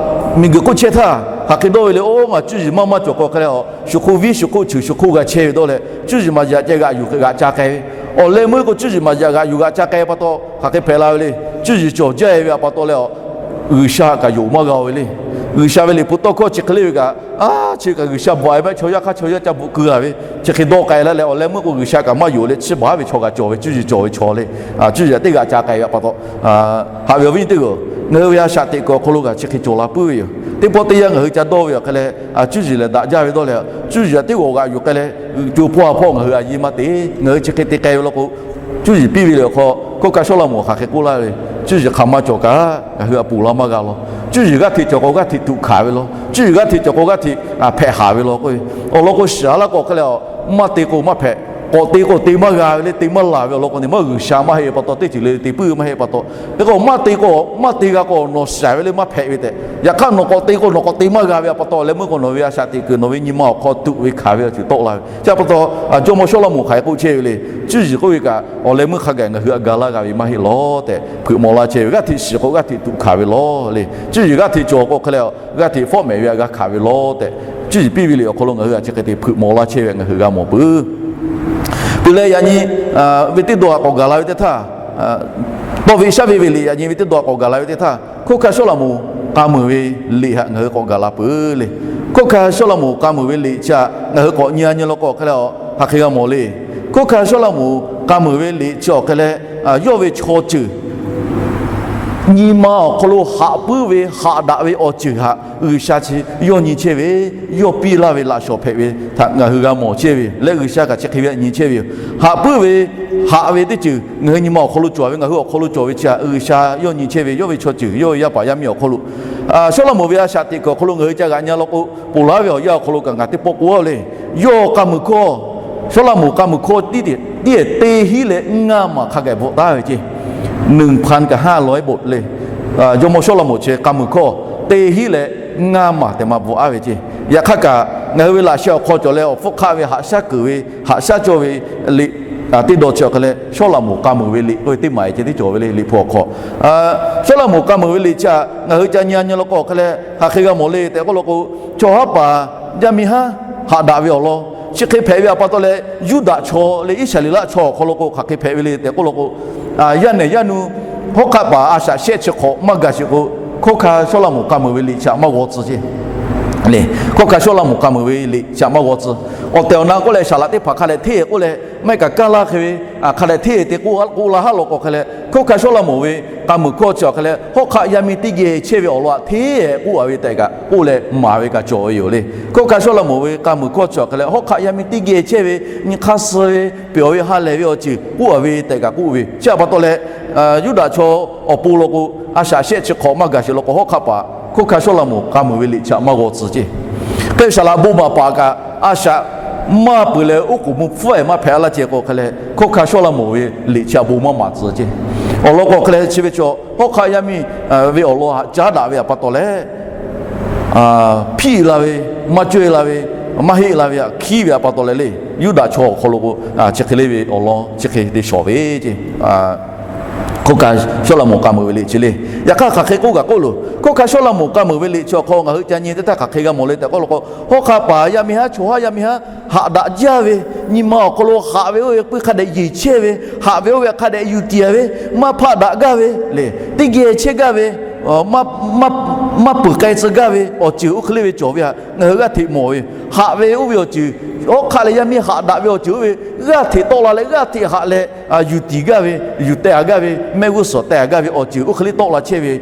miˬguiˬ hk'oˆ chehˇ htaˇ hk'aˬ hk'e dawˇ ve le. Oˇ, ngaˬ cuˇ yiˍ maˇ maˇ cawˬ k'o hk'e leh a, shu hk'oˆ viˉ shu hk'oˆ cheuˬ shu hk'oˆ g'a chehˇ ve dawˇ leh, cuˇ yiˍ maˍ yaꞈ ceh g'aꞈ yuˬ g'aꞈ ca k'ai ve, awˬ leh meuˇ k'o cuˇ yiˍ maˍ yaꞈ g'aꞈ yuˬ g'aꞈ ca k'ai pa taw hk'aˬ hk'e hpehꞈ la ve le. Cuˇ yiˍ cawˬ jaˇ ve a pa taw leh a, G'uiˬsha kaꞈ yonˍ maˇ g'a ve le. G'uiˬsha ve liꞈ hpu tawˇ hkawˇ chi hk'e le ve kaꞈ, a, chi kaꞈ G'uiˬsha bvuhꞈ a ve maˇ heˆ, chaw yaˇ hk'aˇ chaw yaˇ ca bvuhꞈ keu a ve, chi hk'e dawˇ k'ai laˇ leh awˬ leh meuˇ k'o G'uiˬsha kaꞈ maˇ yonˍ leh chi beuꞈ ve chaw kaꞈ cawˬ ve, cuˇ yiˍ cawˬ ve chaw le. Cuˇ yiˍ teˇ g'aꞈ ca k'ai ve a pa taw, haꞈ ve awˬ viˉ nyi teˇ g'aˇ, ngaˬ hui ve a shaꞈ teꞈ kuiˬ awˬ hk'aw lo kaꞈ chi hk'e cawˬ la puiˉ ve yoˬ. Teˇ pawˆ teˇ yanˇ ngaˬ hui ca dawˇ ve awˬ hk'e leh, cuˇ yiˍ lehˬ daꞈ jaˇ ve dawˇ leh, cuˇ yiˍ teˇ g'aꞈ g'aꞈ yuˬ k'ai leh, co hpawˇ a hpawˇ ngaˬ hui a yeˇ maˇ te. Ngaˬ hui chi hk'e te k'ai ve law k'o, cuˇ yiˍ piˇ ve le awˬ hk'aw hkawˇ hkanˇ Sawˉlaꞈmonˍ hk'aˬ hk'e k'oˆ laˇ ve, cuˇ yiˍ hk'aˬ ma cawˬ kaꞈ ngaˬ hui htaꞈ ponˬ la maˇ g'a law. Cuˇ yiˍ g'aˇ hteꞈ cawˬ k'o g'aˇ hteꞈ tuꞈ hkanˍ ve law. Cuˇ yiˍ g'aˇ hteꞈ cawˬ k'o g'aˇ hteꞈ hpehꞈ haˍ ve law k'oˆ ve, awˬ lawn k'o shiˍ a laˇ k'o hk'e leh a, maˇ te k'o maˇ hpehꞈ, k'awꞈ te k'o te maˇ g'a ve le, te maˇ laˬ ve awˬ lawn k'o ne, maˇ G'uiˬsha maˇ heˆ ve pa taw, teˇ ceuˬ le le te puiˉ ve maˇ heˆ pa taw, hk'e k'o maˇ te k'o maˇ te g'a k'o nawˬ shiˍ ve le maˇ hpehꞈ ve tehꞈ. Yaꞈ hk'aˇ nawˬ k'awꞈ te k'o nawˬ k'awꞈ te maˇ g'a ve a pa taw leh meuˇ k'o nawˬ ve a shaꞈ teꞈ kuiˬ nawˬ ve nyi ma awˬ hk'aw tuꞈ ve hkanˍ ve awˬ ceuˬ tawˆ la ve. Chi a pa taw, jawˇmawˇ Sawˉlaꞈmonˍ hk'aˬ hk'e k'oˆ chehˇ ve le. Cuˇ yiˍ k'oˆ ve kaꞈ awˬ leh meuˇ hk'a gaˬ ngaˬ hui htaꞈ ga laˇ g'a ve maˇ heˆ law tehꞈ hpeuꞈ maw laˇ chehˇ ve. G'aˇ hteꞈ shiˍ k'o g'aˇ hteꞈ tuꞈ hkanˍ ve law le. Cuˇ yiˍ g'aˇ hteꞈ cawˬ k'o hk'e leh g'aˇ hteꞈ fawˆ mehˍ ve htaꞈ g'a hkanˍ ve law tehꞈ, cuˇ yiˍ piˇ ve liꞈ awˬ hk'aw lo ngaˬ hui htaꞈ chi hk'e te hpeuꞈ maw laˇ chehˇ ve ngaˬ hui g'a mawˬ peuˬ. Peuˬ leh yaꞈ nyi ve teˇ dawˇ htaꞈ k'awꞈ gaˬ la ve teˇ htaˇ, tawˇ ve shaˉ ve ve liꞈ yaꞈ nyi ve teˇ dawˇ htaꞈ k'awꞈ gaˬ la ve teˇ htaˇ, hkawˇ hkanˇ Sawˉlaꞈmonˍ k'a muiˬ ve liꞈ htaꞈ ngaˬ hui k'awꞈ gaˬ la peuˬ le. Hkawˇ hkanˇ Sawˉlaꞈmonˍ k'a muiˬ ve liꞈ chi htaꞈ ngaˬ hui k'awꞈ nyi a nyi law k'o hk'e leh a, hk'aˬ hk'e g'a mawˬ le. Hkawˇ hkanˇ Sawˉlaꞈmonˍ k'a muiˬ ve liꞈ chi awˬ hk'e leh, yawˇ ve chaw ceuˬ nyi ma awˬ hk'aw lo haꞈ puiˉ ve haꞈ daꞈ ve awˬ ceuˬ htaꞈ G'uiˬsha chi yawˇ nyi chehˇ ve, yawˇ piˇ laˇ ve laꞈ shawˍ hpehꞈ ve htaꞈ ngaˬ hui g'a mawˬ chehˇ ve leh G'uiˬsha kaꞈ chi hk'e ve htaꞈ nyi chehˇ ve yoˬ. Haꞈ puiˉ ve haꞈ ve teˇ ceuˬ ngaˬ hui nyi ma awˬ hk'aw lo cawˬ ve, ngaˬ hui awˬ hk'aw lo cawˬ ve chi htaꞈ G'uiˬsha yawˇ nyi chehˇ ve, yawˇ ve chaw ceuˬ, yawˇ ve yaˇ paˍ yaˇ miˇ awˬ hk'aw lo, Sawˉlaꞈmonˍ ve a shaꞈ teꞈ kuiˬ awˬ hk'aw lo ngaˬ hui ca g'aꞈ nyi law k'o, ponˬ laˇ ve awˬ yanˇ awˬ hk'aw lo kaꞈ ngaˬ teˇ pawˆ k'oˆ a le. Yawˇ k'a muiˬ hkawˇ, Sawˉlaꞈmonˍ k'a muiˬ hkawˇ tiˉ te hiˉ leh ngaˇ maˬ hk'a gaˬ bvuhꞈ taˉ ve ceˇ. หนึ่งพันกับห้าร้อยบท le. Jawˇmawˇ Sawˉlaꞈmonˍ chi k'a muiˬ hkawˇ te hiˉ leh ngaˇ maˬ tehꞈ ma bvuhꞈ a ve ceˇ. Yaꞈ hk'aˇ kaꞈ ngaˬ hui ve laꞈ sheh awˬ hk'aw cawˬ leh awˬ hpfuhˇ hk'aˆ ve haꞈ shaˉ kuiˬ ve haꞈ shaˉ cawˇ ve liꞈ teˇ dawˇ chi awˬ hk'e leh Sawˉlaꞈmonˍ k'a muiˬ ve liꞈ k'oˆ ve teˇ maˬ e ceh tiˉ cawˬ ve le. Liꞈ hpu awˬ hk'aw Sawˉlaꞈmonˍ k'a muiˬ ve liꞈ chi htaꞈ ngaˬ hui ca nyi a nyi law k'o hk'e leh hk'aˬ hk'e g'a mawˬ le tehꞈ k'oˆ law k'o, chaw haˉ paˍ yaˇ miˇ haˉ haꞈ daꞈ ve awˬ lawn chi hk'e hpehꞈ ve a pa taw leh, Yuˇdaꞈ chaw leh Iˉsaˍreˍlaˆ chaw awˬ hk'aw lo k'o hk'aˬ hk'e hpehꞈ ve le tehꞈ k'oˆ law k'o, yaˇ nehˬ yaˇ nu hawˉ hk'aˆ paˍ a shaꞈ shehˆ chi hk'awꞈ maˇ gaˬ sheˍ k'o, hkawˇ hkanˇ Sawˉlaꞈmonˍ k'a muiˬ ve liꞈ chi htaꞈ maˇ g'aw tcuh ceˇ. Hkawˇ hkanˇ Sawˉlaꞈmonˍ k'a muiˬ ve liꞈ chi htaꞈ maˇ g'aw tcuh. Awˬ tehˬ awˬ na k'oˆ leh saˍ laꞈ teˇ hpaˍ hk'a dehꞈ hteˇ k'oˆ leh, maˇ heˆ kaꞈ kaˇ laˇ hk'e ve, hk'a dehꞈ hteˇ te k'oˆ la ha law k'o hk'e leh, hkawˇ hkanˇ Sawˉlaꞈmonˍ ve k'a muiˬ hkawˇ chi awˬ hk'e leh hawˉ hk'aˆ yaˇ miˇ teˇ geh chehˇ ve awˬ lawn htaꞈ hteˇ k'oˆ a ve tehꞈ kaꞈ k'oˆ leh maˍ ve kaꞈ cawˬ ve yoˬ le. Hkawˇ hkanˇ Sawˉlaꞈmonˍ ve k'a muiˬ hkawˇ chi awˬ hk'e leh hawˉ hk'aˆ yaˇ miˇ teˇ geh chehˇ ve nyi hk'aˇ suh ve, pehˬ ve ha lehˬ ve awˬ ceuˬ k'oˆ a ve tehꞈ kaꞈ k'oˆ ve chi htaꞈ pa taw leh, Yuˇdaꞈ chaw awˬ pon law k'o, a shaꞈ shehˆ chi hk'awꞈ maˇ gaˬ sheˍ law k'o, hawˉ hk'aˆ paˍ hkawˇ hkanˇ Sawˉlaꞈmonˍ k'a muiˬ ve liꞈ chi htaꞈ maˇ g'aw tcuh ceˇ. Hk'e saˍ laꞈ bon maˍ paˍ kaꞈ a shaꞈ maˇ peuˬ leh oˉ k'oˍ mvuh hpfuhˇ e maˇ hpehꞈ a laˇ ceh k'o hk'e leh, hkawˇ hkanˇ Sawˉlaꞈmonˍ ve liꞈ chi htaꞈ bon maˇ maˍ tcuh ceˇ. Awˬ lawn k'o hk'e leh chi ve chaw hawˉ hk'aˆ yaˇ miˇ ve awˬ lawn htaꞈ caˉ daꞈ ve a pa taw leh, hpiˆ la ve, maˇ cawehˇ la ve, maˇ heˆ la ve htaꞈ hkiˉ ve a pa taw leh le, Yuˇdaꞈ chaw awˬ hk'aw lo k'o, chi hk'e le ve awˬ lawn chi hk'e te shawˍ ve ceˇ. Hkawˇ hkanˇ Sawˉlaꞈmonˍ k'a muiˬ ve liꞈ chi le. Yaꞈ hk'aˇ hk'aˬ hk'e k'oˆ kaꞈ k'oˆ loˬ, hkawˇ hkanˇ Sawˉlaꞈmonˍ k'a muiˬ ve liꞈ chi awˬ hk'aw ngaˬ hui ca nyi teˇ htaˇ hk'aˬ hk'e g'a mawˬ le tehꞈ k'oˆ law k'o, hawˉ hk'aˆ paˍ yaˇ miˇ haˉ, chaw haˉ yaˇ miˇ haˉ haꞈ daꞈ jaˇ ve, nyi ma awˬ hk'aw lo haꞈ ve oˇ ve puiˇ hk'a dehꞈ yeˬ chehˇ ve, haꞈ ve oˇ ve hk'a dehꞈ yuˬ tiˍ ve, maˇ hpaˆ daꞈ gaˇ ve le, teˇ geh chehˇ gaˇ ve, maˇ peuˬ k'ai tcuh gaˇ ve awˬ ceuˬ oˇ hk'e le ve cawˬ ve htaꞈ ngaˬ hui g'aˇ hteꞈ mawˬ ve. Haꞈ ve oˇ ve awˬ ceuˬ, hawˉ hk'aˆ leh yaˇ miˇ haꞈ daꞈ ve awˬ ceuˬ oˇ ve g'aˇ hteꞈ tawˆ la leh g'aˇ hteꞈ haꞈ leh yuˬ tiˍ gaˇ ve, yuˬ teh a gaˇ ve, mehˆ g'uˇ suhˍ teh a gaˇ ve awˬ ceuˬ oˇ hk'e le tawˆ la chehˇ ve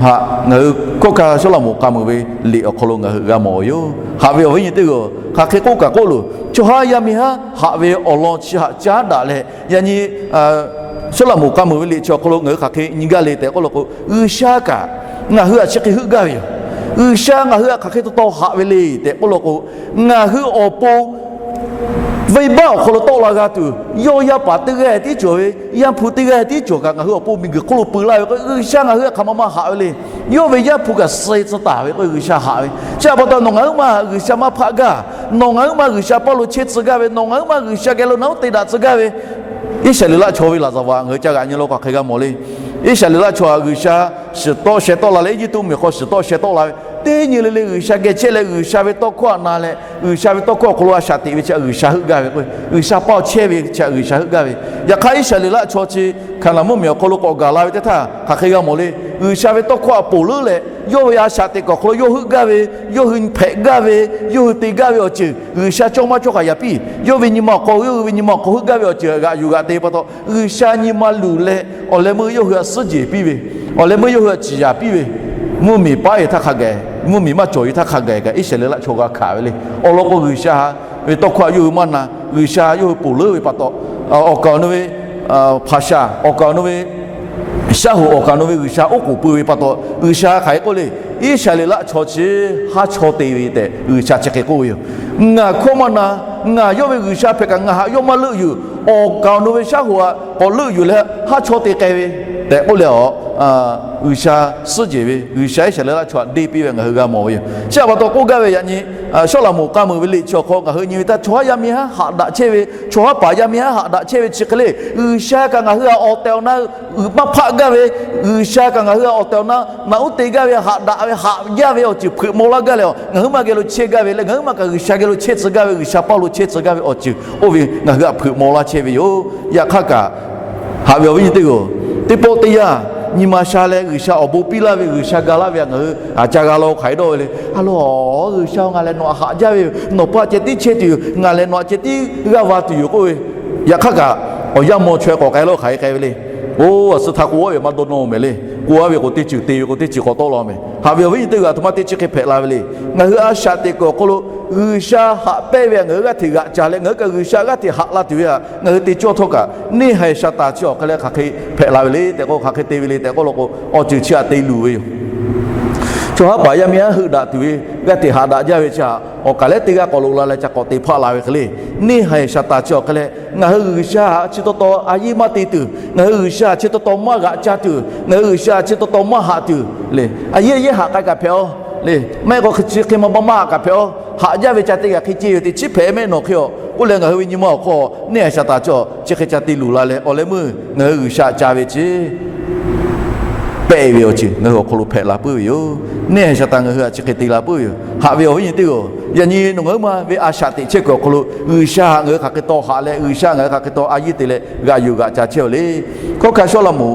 htaꞈ ngaˬ hui hkawˇ hkanˇ Sawˉlaꞈmonˍ k'a muiˬ ve liꞈ awˬ hk'aw lo ngaˬ hui g'a mawˬ ve yoˬ. Haꞈ ve awˬ viˉ nyi teˇ g'aˇ, hk'aˬ hk'e k'oˆ kaꞈ k'oˆ loˬ, chaw haˉ yaˇ miˇ haˉ haꞈ ve awˬ lawn chi htaꞈ caˉ daꞈ leh yaꞈ nyi Sawˉlaꞈmonˍ k'a muiˬ ve liꞈ chi awˬ hk'aw lo ngaˬ hui hk'aˬ hk'e nyi gaˇ le tehꞈ k'oˆ law k'o, G'uiˬsha kaꞈ ngaˬ hui htaꞈ chi hk'e heuˆ gaˇ ve yoˬ. G'uiˬsha ngaˬ hui htaꞈ hk'aˬ hk'e taw taw haꞈ ve le tehꞈ k'oˆ law k'o, ngaˬ hui awˬ pon venˇbaˆ awˬ hk'aw lo tawˆ la g'a tuˬ, yawˇ yaˇ paˍ teˇ g'aˇ tiˉ cawˬ ve, Yaˇ hpu teˇ g'aˇ tiˉ cawˬ kaꞈ ngaˬ hui awˬ pon miˬguiˬ hk'oˆ lo peu laˇ ve k'o, G'uiˬsha ngaˬ hui htaꞈ hk'aˬ ma ma haꞈ ve le. Yawˇ ve Yaˇ hpu kaꞈ suh tcuh taˍ ve k'o, G'uiˬsha haꞈ ve. Chi htaꞈ pa taw, nawˬ ngaˬ huiˉ ma G'uiˬsha maˇ hpaˆ gaˇ, nawˬ ngaˬ huiˉ ma G'uiˬsha paˇ lo chehˇ tcuh gaˇ ve, nawˬ ngaˬ huiˉ ma G'uiˬsha geh lo naꞈ uˉ te daꞈ tcuh gaˇ ve, Iˉsaˍreˍlaˆ chaw ve laˍzaˍvaˍ ngaˬ hui ca g'aꞈ nyi law k'o hk'aˬ hk'e g'a mawˬ le. Iˉsaˍreˍlaˆ chaw htaꞈ G'uiˬsha shiˍ tawˆ sheh tawˆ la leh, Eˇjiˇtuꞈ mvuhˇmiˬ hk'aw shiˍ tawˆ sheh tawˆ la ve, teˇ nyi le le G'uiˬsha geh chehˇ leh G'uiˬsha ve tawˇ hkawˇ htaꞈ na leh, G'uiˬsha ve tawˇ hkawˇ awˬ hk'aw lo a shaꞈ teꞈ ve chi htaꞈ G'uiˬsha heuˆ gaˇ ve k'o, G'uiˬsha paˇ chehˇ ve chi htaꞈ G'uiˬsha heuˆ gaˇ ve. Yaꞈ hk'aˇ, Iˉsaˍreˍlaˆ chaw chi Hkaˍnanˍ mvuhˇmiˬ awˬ hk'aw lo k'awꞈ gaˬ la ve teˇ htaˇ hk'aˬ hk'e g'a mawˬ le. G'uiˬsha ve tawˇ hkawˇ htaꞈ ponˬ leuˉ leh, yawˇ ve a shaꞈ teꞈ kuiˬ awˬ hk'aw lo yawˇ heuˆ gaˇ ve, yawˇ hui hpehꞈ gaˇ ve, yawˇ hui te gaˇ ve awˬ ceuˬ G'uiˬsha cawˇ maˇ cawˇ hk'aˬ yaꞈ piˇ, yawˇ ve nyi ma awˬ hk'aw, yawˇ hui ve nyi ma awˬ hk'aw heuˆ gaˇ ve awˬ ceuˬ g'aꞈ yuˬ g'aꞈ te pa taw, G'uiˬsha nyi ma luˬ leh awˬ leh meuˇ yawˇ hui htaꞈ suhˉ jehˬ piˇ ve, awˬ leh meuˇ yawˇ hui htaꞈ ciˍ yanˍ piˇ ve, mvuhˇmiˬ paˉ ve htaˇ hk'a gaˬ, mvuhˇmiˬ maˇ cawˬ ve htaˇ hk'a gaˬ kaꞈ Iˉsaˍreˍlaˆ chaw g'a hkanˍ ve le. Awˬ lawn k'o, G'uiˬsha ve tawˇ hkawˇ htaꞈ yawˇ hui maˇ na, G'uiˬsha yawˇ hui ponˬ leuˉ ve pa taw, awˬ kaˍ awˬ nu ve hpaˍ shaˍ, awˬ kaˍ awˬ nu ve shaˉ hoꞈ, awˬ kaˍ awˬ nu ve G'uiˬsha oˉ k'oˍ pui ve pa taw, G'uiˬsha hk'aˬ hk'e k'oˆ le. Iˉsaˍreˍlaˆ chaw chi haˉ chaw te ve tehꞈ G'uiˬsha chi hk'e k'oˆ ve yoˬ. Ngaˬ hkawˇ maˇ na, ngaˬ yawˇ ve G'uiˬsha hpehꞈ kaꞈ ngaˬ htaꞈ yawˇ maˇ leuˆ yuˬ. Awˬ kaˍ awˬ nu ve shaˉ hoꞈ htaꞈ k'awꞈ leuˆ yuˬ leh haˉ chaw te k'ai ve tehꞈ k'oˆ leh, G'uiˬsha suhˉ jehˬ ve, G'uiˬsha Iˉsaˍreˍlaˆ chaw htaꞈ deˇ piˇ ve ngaˬ hui g'a mawˬ ve yoˬ. Chi htaꞈ pa taw k'oˆ gaˇ ve yaꞈ nyi, Sawˉlaꞈmonˍ k'a muiˬ ve liꞈ chi awˬ hk'aw ngaˬ hui nyi ve htaˇ, chaw haˉ yaˇ miˇ haˉ haꞈ daꞈ chehˇ ve, chaw haˉ paˍ yaˇ miˇ haˉ haꞈ daꞈ chehˇ ve chi hk'e le. G'uiˬsha kaꞈ ngaˬ hui htaꞈ awˬ tehˬ awˬ na maˇ hpaˆ gaˇ ve, G'uiˬsha kaꞈ ngaˬ hui htaꞈ awˬ tehˬ awˬ na naꞈ uˉ te gaˇ ve, haꞈ daꞈ ve, haꞈ jaˇ ve awˬ ceuˬ hpeuꞈ maw laˇ gaˇ leh, ngaˬ huiˉ ma geh lo chehˇ gaˇ ve leh ngaˬ huiˉ ma kaꞈ G'uiˬsha geh lo chehˇ tcuh gaˇ ve, G'uiˬsha paˇ lo chehˇ tcuh gaˇ ve awˬ ceuˬ oˇ ve ngaˬ hui htaꞈ hpeuꞈ maw laˇ chehˇ ve yoˬ. Yaꞈ hk'aˇ kaꞈ, haꞈ ve awˬ viˉ nyi teˇ g'aˇ-oˬ, teˇ pawˆ teˇ yanˇ nyi ma sha leh G'uiˬsha awˬ bon piˇ laˇ ve, G'uiˬsha ga laˇ ve htaꞈ ngaˬ hui a ca g'a law hk'aˬ hk'e dawˇ ve le. A lo, G'uiˬsha-oˬ, ngaˬ lehˬ nawˬ htaꞈ haꞈ jaˇ ve yoˬ. Nawˬ paˇ ceh tiˉ chehˇ tuˬ yoˬ. Ngaˬ lehˬ nawˬ htaꞈ ceh tiˉ g'aˇ va tuˬ yoˬ k'oˆ ve. Yaꞈ hk'aˇ kaꞈ, awˬ yanˇ maw chaweh k'awꞈ k'ai lawˇ hk'aˬ hk'e k'ai ve le. Oˇ, a suh htaˇ k'oˆ aˉ ve maˇ dawˇ nawˇ mehˍ le. K'oˆ aˉ ve k'o teˇ ceuˬ te ve k'o teˇ ceuˬ k'awꞈ tawˆ la mehˍ. Haꞈ ve awˬ viˉ nyi teˇ g'aˇ, aˬ htoꞈ ma te chi hk'e hpehꞈ la ve le. Ngaˬ hui a shaꞈ teꞈ kuiˬ awˬ hk'aw lo G'uiˬsha haꞈ pehnˇ ve htaꞈ ngaˬ hui g'aˇ hteꞈ g'aꞈ ca leh, ngaˬ hui kaꞈ G'uiˬsha g'aˇ hteꞈ haꞈ la tuˬ ve htaꞈ ngaˬ hui te cawˇ htawˇ kaꞈ, neˇ haiˬ shaˍ taˍ chi awˬ hk'e leh hk'aˬ hk'e hpehꞈ la ve le tehꞈ k'o, hk'aˬ hk'e te ve le tehꞈ k'oˆ law k'o, awˬ ceuˬ chi htaꞈ te luˬ ve yoˬ. Chaw haˉ paˍ yaˇ miˇ haˉ heuˆ daꞈ tuˬ ve, g'aˇ hteꞈ haꞈ daꞈ jaˇ ve chi htaꞈ awˬ kaˬ leh teˇ g'aˇ k'awꞈ loꞈ la leh ca k'awꞈ te hpaˆ la ve hk'e le. Neˇ haiˬ shaˍ taˍ chi awˬ hk'e leh, ngaˬ hui G'uiˬsha htaꞈ chi taw taw a yehˇ maˇ te tuˬ, ngaˬ hui G'uiˬsha htaꞈ chi taw taw maˇ g'aꞈ ca tuˬ, ngaˬ hui G'uiˬsha htaꞈ chi taw taw maˇ haꞈ tuˬ le. A yehˇ a yehˇ haꞈ k'ai kaꞈ hpehꞈ-aw le. Maˇ heˆ k'o chi hk'e ma ba maˇ haꞈ kaꞈ hpehꞈ-aw. Haꞈ jaˇ ve ca te kaꞈ hk'e ceh yoˬ tehꞈ chi hpehꞈ mehˆ nawˬ hk'e-aw k'oˆ leh, ngaˬ hui ve nyi ma awˬ hk'aw neˇ haiˬ shaˍ taˍ chi chi hk'e ca te luˬ la leh awˬ leh meuˇ ngaˬ hui G'uiˬsha ca ve chi pehˆ ve awˬ ceuˬ ngaˬ hui awˬ hk'aw lo hpehꞈ la puiˉ ve yoˬ. Neˇ haiˬ shaˍ taˍ ngaˬ hui htaꞈ chi hk'e te la puiˉ ve yoˬ. Haꞈ ve awˬ viˉ nyi teˇ g'aˇ, yaꞈ nyi nawˬ ngaˬ huiˉ ma ve a shaꞈ teꞈ chehˇ kuiˬ awˬ hk'aw lo G'uiˬsha htaꞈ ngaˬ hui hk'aˬ hk'e taw haꞈ leh, G'uiˬsha ngaˬ hui hk'aˬ hk'e taw a yehˇ te leh g'aꞈ yuˬ g'aꞈ ca chehˇ-aw le. Hkawˇ hkanˇ Sawˉlaꞈmonˍ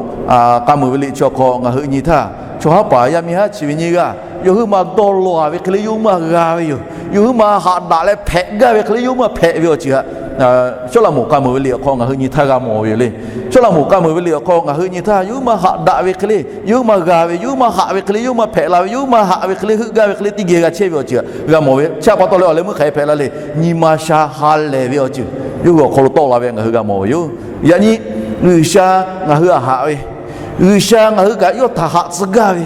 k'a muiˬ ve liꞈ chi awˬ hk'aw ngaˬ hui nyi htaˇ, chaw haˉ paˍ yaˇ miˇ haˉ chi ve nyiˇ g'aˇ, yawˇ huiˉ ma dawˇ law ve hk'e le yawˇ huiˉ ma g'a ve yoˬ. Yawˇ huiˉ ma haꞈ daꞈ leh hpehꞈ gaˇ ve hk'e le yawˇ huiˉ ma hpehꞈ ve awˬ ceuˬ htaꞈ Sawˉlaꞈmonˍ k'a muiˬ ve liꞈ awˬ hk'aw ngaˬ hui nyi htaˇ g'a mawˬ ve yoˬ le. Sawˉlaꞈmonˍ k'a muiˬ ve liꞈ awˬ hk'aw ngaˬ hui nyi htaˇ, yawˇ huiˉ ma haꞈ daꞈ ve hk'e le yawˇ huiˉ ma g'a ve, yawˇ huiˉ ma haꞈ ve hk'e le yawˇ huiˉ ma hpehꞈ la ve, yawˇ huiˉ ma haꞈ ve hk'e le heuˆ gaˇ ve hk'e le teˇ geh g'a chehˇ ve awˬ ceuˬ htaꞈ g'a mawˬ ve. Chi htaꞈ pa taw leh awˬ leh meuˇ hk'aˬ hk'e hpehꞈ la le. Nyi ma sha ha lehˬ ve awˬ ceuˬ yawˇ hui awˬ hk'aw lo tawˆ la ve ngaˬ hui g'a mawˬ ve yoˬ. Yaꞈ nyi G'uiˬsha ngaˬ hui htaꞈ haꞈ ve, G'uiˬsha ngaˬ hui kaꞈ yawˇ htaꞈ haꞈ tcuh gaˇ ve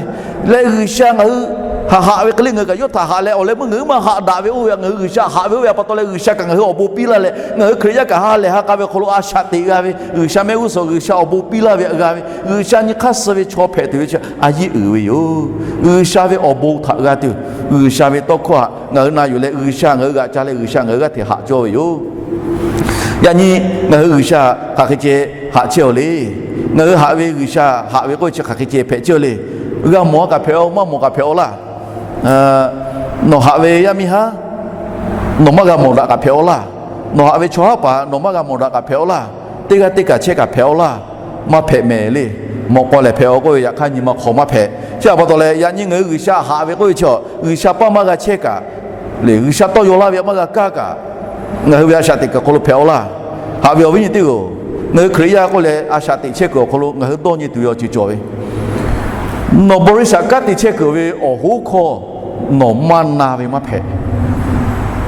leh, G'uiˬsha ngaˬ hui htaꞈ haꞈ ve hk'e le ngaˬ hui kaꞈ yawˇ htaꞈ haꞈ leh awˬ leh meuˇ ngaˬ hui maˇ haꞈ daꞈ ve oˇ ve htaꞈ ngaˬ hui G'uiˬsha haꞈ ve oˇ ve htaꞈ pa taw leh G'uiˬsha kaꞈ ngaˬ hui awˬ bon piˇ laˇ leh ngaˬ hui Hkriꞈ yaˇ kaꞈ ha lehˬ ha k'a ve awˬ hk'aw lo a shaꞈ teꞈ g'a ve, G'uiˬsha mehˆ g'uˇ suhˍ G'uiˬsha awˬ bon piˇ laˇ ve htaꞈ g'a ve, G'uiˬsha nyi hk'aˇ suh ve chaw hpehꞈ tuˬ ve chi a yehˇ uiˍ ve yoˬ. G'uiˬsha ve awˬ bon htaꞈ g'a tuˬ, G'uiˬsha ve tawˇ hkawˇ htaꞈ ngaˬ hui na yuˬ leh G'uiˬsha ngaˬ hui g'aꞈ ca leh G'uiˬsha ngaˬ hui g'aˇ hteꞈ haꞈ cawˇ ve yoˬ. Yaꞈ nyi ngaˬ hui G'uiˬsha hk'aˬ hk'e ceh haꞈ chehˇ-aw le. Ngaˬ hui haꞈ ve G'uiˬsha haꞈ ve k'oˆ ve chi hk'aˬ hk'e ceh hpehꞈ chehˇ-aw le. G'a mawˬ-a kaꞈ hpehꞈ-aw, maˇ mawˬ kaꞈ hpehꞈ-aw laˇ. Nawˬ haꞈ ve yaˇ miˇ haˉ nawˬ maˇ g'a mawˬ daꞈ kaꞈ hpehꞈ-aw laˇ. Nawˬ haꞈ ve chaw haˉ paˍ nawˬ maˇ g'a mawˬ daꞈ kaꞈ hpehꞈ-aw laˇ. Teˇ g'aˇ teˇ kaˬ chehˇ kaꞈ hpehꞈ-aw laˇ. Maˇ hpehꞈ mehˍ le. Mawꞈ k'aw lehˬ hpehꞈ-aw k'oˆ ve yaꞈ hk'aˇ nyi ma hk'aw maˇ hpehꞈ. Chi htaꞈ pa taw leh yaꞈ nyi ngaˬ hui G'uiˬsha haꞈ ve k'oˆ ve chi G'uiˬsha paˇ maˇ g'a chehˇ kaꞈ, le G'uiˬsha tawˇ yaw laˇ ve htaꞈ maˇ g'a kaˇ kaꞈ, ngaˬ hui ve a shaꞈ teꞈ kuiˬ awˬ hk'aw lo hpehꞈ-aw laˇ. Haꞈ ve awˬ viˉ nyi teˇ g'aˇ-oˬ, ngaˬ hui Hkriꞈ yaˇ k'oˆ leh a shaꞈ teꞈ chehˇ kuiˬ awˬ hk'aw lo ngaˬ hui dawˇ nyi tuˬ ve awˬ ceuˬ cawˬ ve, nawˬ bawˇ riˇsaꞈ kanˉ te chehˇ kuiˬ ve awˬ hoˉ hkawˇ nawˬ maˇ na ve maˇ hpehꞈ.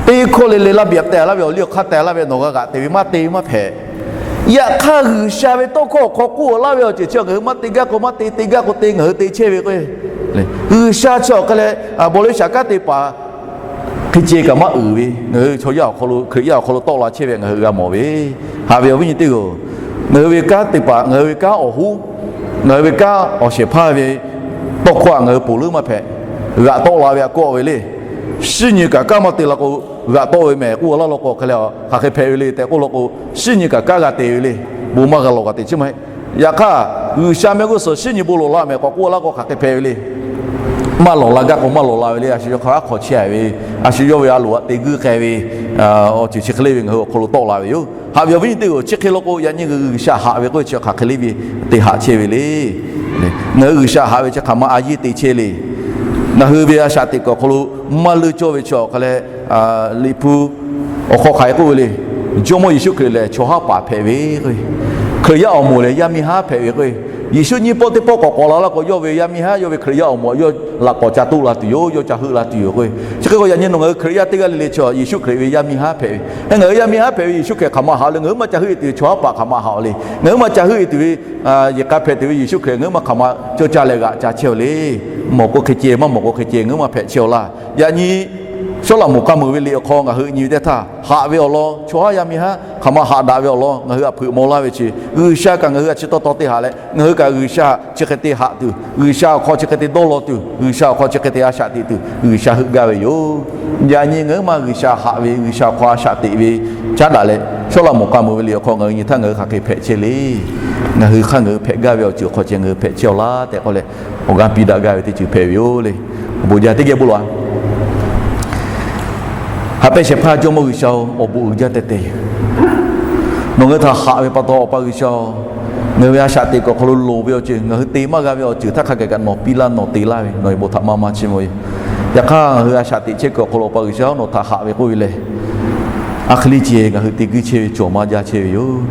Teˇ hkawˇ le le laˇ biˬ a teh laˇ ve awˬ liˇ awˬ hk'aˇ teh laˇ ve nawˬ g'a g'aꞈ te ve maˇ te maˇ hpehꞈ. Yaꞈ hk'aˇ, G'uiˬsha ve tawˇ hkawˇ awˬ hk'aw k'oˆ laˇ ve awˬ ceuˬ chi ngaˬ hui maˇ te gaˇ k'o maˇ te, te gaˇ k'o te, ngaˬ hui te chehˇ ve k'o, G'uiˬsha chi awˬ hk'aˇ leh, a, baw le shaˍ kanˉ te paˍ hk'e ceh kaꞈ maˇ uiˍ ve, ngaˬ hui chaw yaˇ awˬ hk'aw lo, Hkriꞈ yaˇ awˬ hk'aw lo tawˆ la chehˇ ve ngaˬ hui g'a mawˬ ve. Haꞈ ve awˬ viˉ nyi teˇ hpaˍ-oˬ, ngaˬ hui ve kanˉ te paˍ, ngaˬ hui ve kanˉ awˬ hoˉ, ngaˬ hui ve kanˉ awˬ shehˍ hpaˇ ve tawˇ hkawˇ htaꞈ ngaˬ hui ponˬ leuˉ maˇ hpehꞈ. G'aꞈ tawˆ la ve htaꞈ kawˆ ve le. Shinˉ nyi kaꞈ kanˉ maˇ te la k'o, g'aꞈ tawˆ ve mehˍ k'oˆ laˇ law k'o, hk'e leh hk'aˬ hk'e hpehꞈ ve le tehꞈ k'oˆ law k'o, shinˉ nyi kaꞈ kanˉ g'a te ve le. Bon maˇ g'a lawˬ g'a te chi maˇ heˆ. Yaꞈ hk'aˇ, G'uiˬsha mehˆ g'uˇ suhˍ shinˉ nyi bon lawˬ la mehˍ k'awꞈ k'oˆ laˇ k'o, hk'aˬ hk'e hpehꞈ ve le. Maˇ lawˬ la gaˇ k'o maˇ lawˬ la ve le. A shu yawˇ hk'a g'aˇ hk'aw chehˇ ve, a shu yawˇ ve a loˍ aꞈ te guiˇ k'ai ve, awˬ ceuˬ chi hk'e le ve ngaˬ hui awˬ hk'aw lo tawˆ la ve yoˬ. Haꞈ ve awˬ viˉ nyi teˇ hpaˍ-oˬ, chi hk'e law k'o, yaꞈ nyi ngaˬ hui G'uiˬsha haꞈ ve k'oˆ ve chi hk'aˬ hk'e le ve teˇ haꞈ chehˇ ve le. Ngaˬ hui G'uiˬsha haꞈ ve chi hk'aˬ ma a yeˇ te chehˇ le. Ngaˬ hui ve a shaꞈ teꞈ kuiˬ awˬ hk'aw lo maˇ leuˇ cawˇ ve chi awˬ hk'a leh, Liꞈ hpu awˬ hk'aw hk'aˬ hk'e k'oˆ ve le. Jawˇmawˇ Yeˍsuˆ Hkriꞈ lehˬ chaw haˉ paˍ hpehꞈ ve k'o, Hkriꞈ yaˇ awˬ moˍ lehˬ yaˇ miˇ haˉ hpehꞈ ve k'o, Yeˍsuˆ nyiˇ pawˆ teˇ pawˆ k'awꞈ k'awꞈ la laˇ k'o, yawˇ ve yaˇ miˇ haˉ, yawˇ ve Hkriꞈ yaˇ awˬ moˍ yawˇ laꞈ k'awꞈ ca toˆ la tuˬ yoˬ, yawˇ ca heuˆ la tuˬ yoˬ k'o. Chi hk'e k'o, yaꞈ nyi nawˬ ngaˬ hui Hkriꞈ yaˇ teˇ g'aˇ le le chi Yeˍsuˆ Hkriꞈ ve yaˇ miˇ haˉ hpehꞈ ve. Ngaˬ hui yaˇ miˇ haˉ hpehꞈ ve Yeˍsuˆ Hkriꞈ hk'aˬ ma haꞈ le, ngaˬ hui maˇ ca heuˆ e tuˬ ve chaw haˉ paˍ hk'aˬ ma haꞈ le. Ngaˬ hui maˇ ca heuˆ e tuˬ ve, yehˬ k'a hpehꞈ tuˬ ve Yeˍsuˆ Hkriꞈ ngaˬ hui maˇ hk'aˬ ma cawˇ caˇ leh g'aꞈ ca chehˇ-oˬ le. Mawˬ k'o hk'e ceh, maˇ mawˬ k'o hk'e ceh, ngaˬ hui maˇ hpehꞈ chehˇ-oˬ laˇ. Yaꞈ nyi Sawˉlaꞈmonˍ k'a muiˬ ve liꞈ awˬ hk'aw ngaˬ hui nyi ve teˇ htaˇ, haꞈ ve awˬ lawn chaw haˉ yaˇ miˇ haˉ hk'aˬ ma haꞈ daꞈ ve awˬ lawn ngaˬ hui htaꞈ hpeuꞈ maw laˇ ve chi, G'uiˬsha kaꞈ ngaˬ hui htaꞈ chi taw taw te haꞈ leh, ngaˬ hui kaꞈ G'uiˬsha chi hk'e te haꞈ tuˬ, G'uiˬsha awˬ hk'aw chi hk'e te dawˇ law tuˬ, G'uiˬsha awˬ hk'aw chi hk'e te a shaꞈ teꞈ tuˬ, G'uiˬsha heuˆ gaˇ ve yoˬ. Yaꞈ nyi ngaˬ hui maˇ G'uiˬsha haꞈ ve, G'uiˬsha awˬ hk'aw a shaꞈ teꞈ ve caˉ daꞈ leh, Sawˉlaꞈmonˍ k'a muiˬ ve liꞈ awˬ hk'aw ngaˬ hui nyi htaˇ ngaˬ hui hk'aˬ hk'e hpehꞈ chehˇ le. Ngaˬ hui hk'aˇ ngaˬ hui hpehꞈ gaˇ ve awˬ ceuˬ awˬ hk'aw ceh ngaˬ hui hpehꞈ chehˇ-oˬ laˇ tehꞈ k'oˆ leh, awˬ g'aˇ piˇ daꞈ gaˇ ve teˇ ceuˬ hpehꞈ ve yoˬ le. Awˬ bon jaˇ teˇ geh bon lawˬ-a. Haꞈ pehnˇ shehˍ hpaˇ Jawˇmawˇ G'uiˬsha-oˬ, awˬ bon uiˍ jaˇ teh teh yoˬ. Nawˬ ngaˬ hui htaꞈ haꞈ ve pa taw, Awˬ pa G'uiˬsha-oˬ, ngaˬ hui ve a shaꞈ teꞈ kuiˬ awˬ hk'aw lo loˍ ve awˬ ceuˬ, ngaˬ hui te maˇ g'a ve awˬ ceuˬ htaˇ hk'a gaˬ kaꞈ nawˬ piˇ laˇ, nawˬ te laˇ ve nawˬ ve bon htaꞈ maˇ maˇ chiˇ mvuh ve yoˬ. Yaꞈ hk'aˇ, ngaˬ hui a shaꞈ teꞈ chehˇ kuiˬ awˬ hk'aw lo Awˬ pa G'uiˬsha nawˬ htaꞈ haꞈ ve k'oˆ ve lehˬ, a hk'e le ceh ngaˬ hui te guiˇ chehˇ ve cawˬ maˇ jaˇ chehˇ ve yoˬ.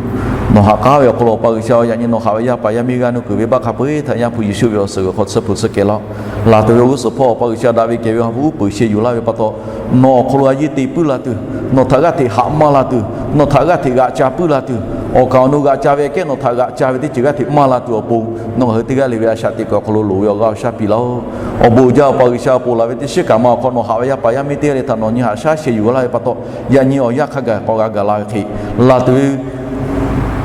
Nawˬ haꞈ k'aˉ ve awˬ hk'aw lo Awˬ pa G'uiˬsha-oˬ, yaꞈ nyi nawˬ haꞈ ve yaˇ paˍ yaˇ miˇ g'aˇ nuˇ kuiˬ venˇbaˆ hk'a peu-eˬ htaꞈ Yaˇ hpu Yeˍsuˆ ve awˬ suhˍ g'uiˬ hk'aw tsuhˇ hpu tsuhˇ kehˬ laˇ-oˬ. Laˬ tuˬ ve awˬ g'uˇ suhˍ hpawˇ Awˬ pa G'uiˬsha daꞈ ve kehˬ ve awˬ ha hpu uˉ peunˍ sheh yuˬ laˇ ve pa taw, nawˬ awˬ hk'aw lo a yeˇ te puiˉ la tuˬ, nawˬ htaꞈ g'aˇ hteꞈ haꞈ maˇ la tuˬ, nawˬ htaꞈ g'aˇ hteꞈ g'aꞈ ca puiˉ la tuˬ, awˬ kaˍ awˬ nu g'aꞈ ca ve kehˉ nawˬ htaꞈ g'aꞈ ca ve teˇ ceuˬ g'aˇ hteꞈ maˇ la tuˬ awˬ pon, nawˬ ngaˬ hui teˇ g'aˇ le ve a shaꞈ teꞈ kuiˬ awˬ hk'aw lo loˍ ve awˬ g'aˇ awˬ shaˉ piˇ laˇ-oˬ. Awˬ bon uiˍ jaˇ Awˬ pa G'uiˬsha, ponˬ laˬ ve teˇ shiˉ kaꞈ ma awˬ hk'aw nawˬ haꞈ ve yaˇ paˍ yaˇ miˇ teˇ g'aˇ le htaꞈ nawˬ nyi haꞈ shaˉ sheh yuˬ laˇ ve pa taw, yaꞈ nyi awˬ yanˇ hk'a gaˬ k'awꞈ g'a gaˬ la ve hk'e, laˬ tuˬ ve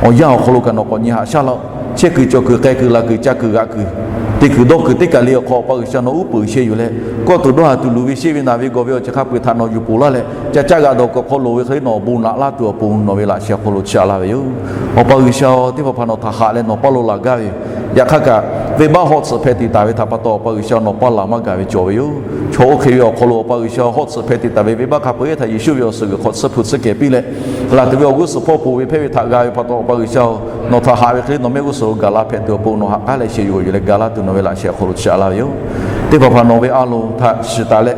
awˬ yanˇ awˬ hk'aw lo kaꞈ nawˬ k'awꞈ nyi haꞈ shaˉ laˇ-oˆ. Chehˇ kuiˬ cawˬ kuiˬ k'ai kuiˬ laˬ kuiˬ ca kuiˬ g'aꞈ kuiˬ, te kuiˬ dawˇ kuiˬ teˇ kaˬ le awˬ hk'aw Awˬ pa G'uiˬsha nawˬ uˉ peunˍ sheh yuˬ leh, kawˇ tuˬ dawˇ haˍ tuˬ luˬ ve sheˆ ve naˬ ve gawˬ ve awˬ ceuˬ hk'a peu-eˬ htaꞈ nawˬ yuˬ ponˬ laˇ leh, ca caˆ g'aꞈ dawˬ kuiˬ awˬ hk'aw loˍ ve hk'e le nawˬ awˬ bon naꞈ laˇ tuˬ awˬ pon nawˬ ve laꞈ sheh awˬ hk'aw lo chiˇ aꞈ laˇ ve yoˬ. Awˬ pa G'uiˬsha-oˬ, teˇ hpaˍ hpaˍ nawˬ htaꞈ haꞈ leh nawˬ paˇ lo laˬ gaˇ ve yoˬ. Yaꞈ hk'aˇ kaꞈ, venˇbaˆ hawˉ tsuhꞈ hpehꞈ te taˍ ve htaꞈ pa taw Awˬ pa G'uiˬsha nawˬ paˇ laˬ maˇ gaˬ ve cawˬ ve yoˬ. Chaw oˇ hk'e ve awˬ hk'aw lo Awˬ pa G'uiˬsha hawˉ tsuhꞈ hpehꞈ te taˍ ve venˇbaˆ hk'a peu-eˬ htaꞈ Yeˍsuˆ ve awˬ suhˍ g'uiˬ hk'aw tsuhˇ hpu tsuhˇ kehˬ piˇ leh, laˬ tuˬ ve awˬ g'uˇ suhˍ hpawˇ ponˬ ve hpehˇ ve htaꞈ g'a ve pa taw Awˬ pa G'uiˬsha-oˬ, nawˬ htaꞈ haꞈ ve hk'e le nawˬ mehˆ g'uˇ suhˍ lo gaˬ la hpehꞈ tuˬ awˬ pon nawˬ haꞈ k'aˉ leh sheh yuˬ yuˬ leh gaˬ laˇ tuˬ nawˬ ve laꞈ sheh awˬ hk'aw lo chiˇ aꞈ laˇ ve yoˬ. Teˇ hpaˍ hpaˍ nawˬ ve a loˍ htaꞈ shiˍ taˍ leh,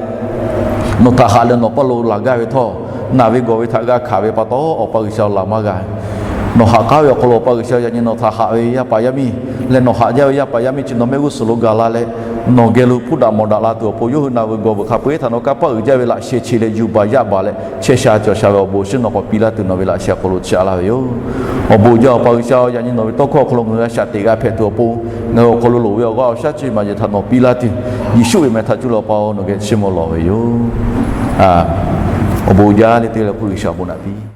nawˬ htaꞈ haꞈ leh nawˬ paˇ lo laˬ gaˇ ve htawˇ, naˬ ve gawˬ ve htaꞈ g'a hkanˍ ve pa taw Awˬ pa G'uiˬsha laˬ maˇ g'a. Nawˬ haꞈ k'aˉ ve awˬ hk'aw lo Awˬ pa G'uiˬsha yaꞈ nyi nawˬ htaꞈ haꞈ ve yaˇ paˍ yaˇ miˇ leh nawˬ haꞈ jaˇ ve yaˇ paˍ yaˇ miˇ chi nawˬ mehˆ g'uˇ suhˍ lo gaˬ la leh, nawˬ geh lo hpuˇ daꞈ mawˬ daꞈ la tuˬ awˬ pon yawˇ hui naˬ ve gawˬ ve hk'a peu-eˬ htaꞈ nawˬ kanˇ paˆ uiˍ jaˇ ve laꞈ sheh chi leh yuˬ baˬ yaˇ baˬ leh chehˇ sha cawˬ sha ve awˬ bon awˬ shinˉ nawˬ k'awꞈ piˇ laˇ tuˬ nawˬ ve laꞈ sheh awˬ hk'aw lo chiˇ aꞈ laˇ ve yoˬ. Awˬ bon uiˍ jaˇ Awˬ pa G'uiˬsha yaꞈ nyi nawˬ ve tawˇ hkawˇ awˬ hk'aw lo ngaˬ hui a shaꞈ teꞈ g'a hpehꞈ tuˬ awˬ pon, ngaˬ hui awˬ hk'aw lo loˍ ve awˬ g'aˇ awˬ shaˉ chi maˬ yehˬ htaꞈ nawˬ piˇ laˇ tuˬ, Yeˍsuˆ ve meh htaꞈ cuˇ leh Awˬ pa-oˬ nawˬ geh chiˇ mvuh lawˬ ve yoˬ. Awˬ bon uiˍ jaˇ le teˇ le k'oˆ G'uiˬsha awˬ bon naꞈ piˇ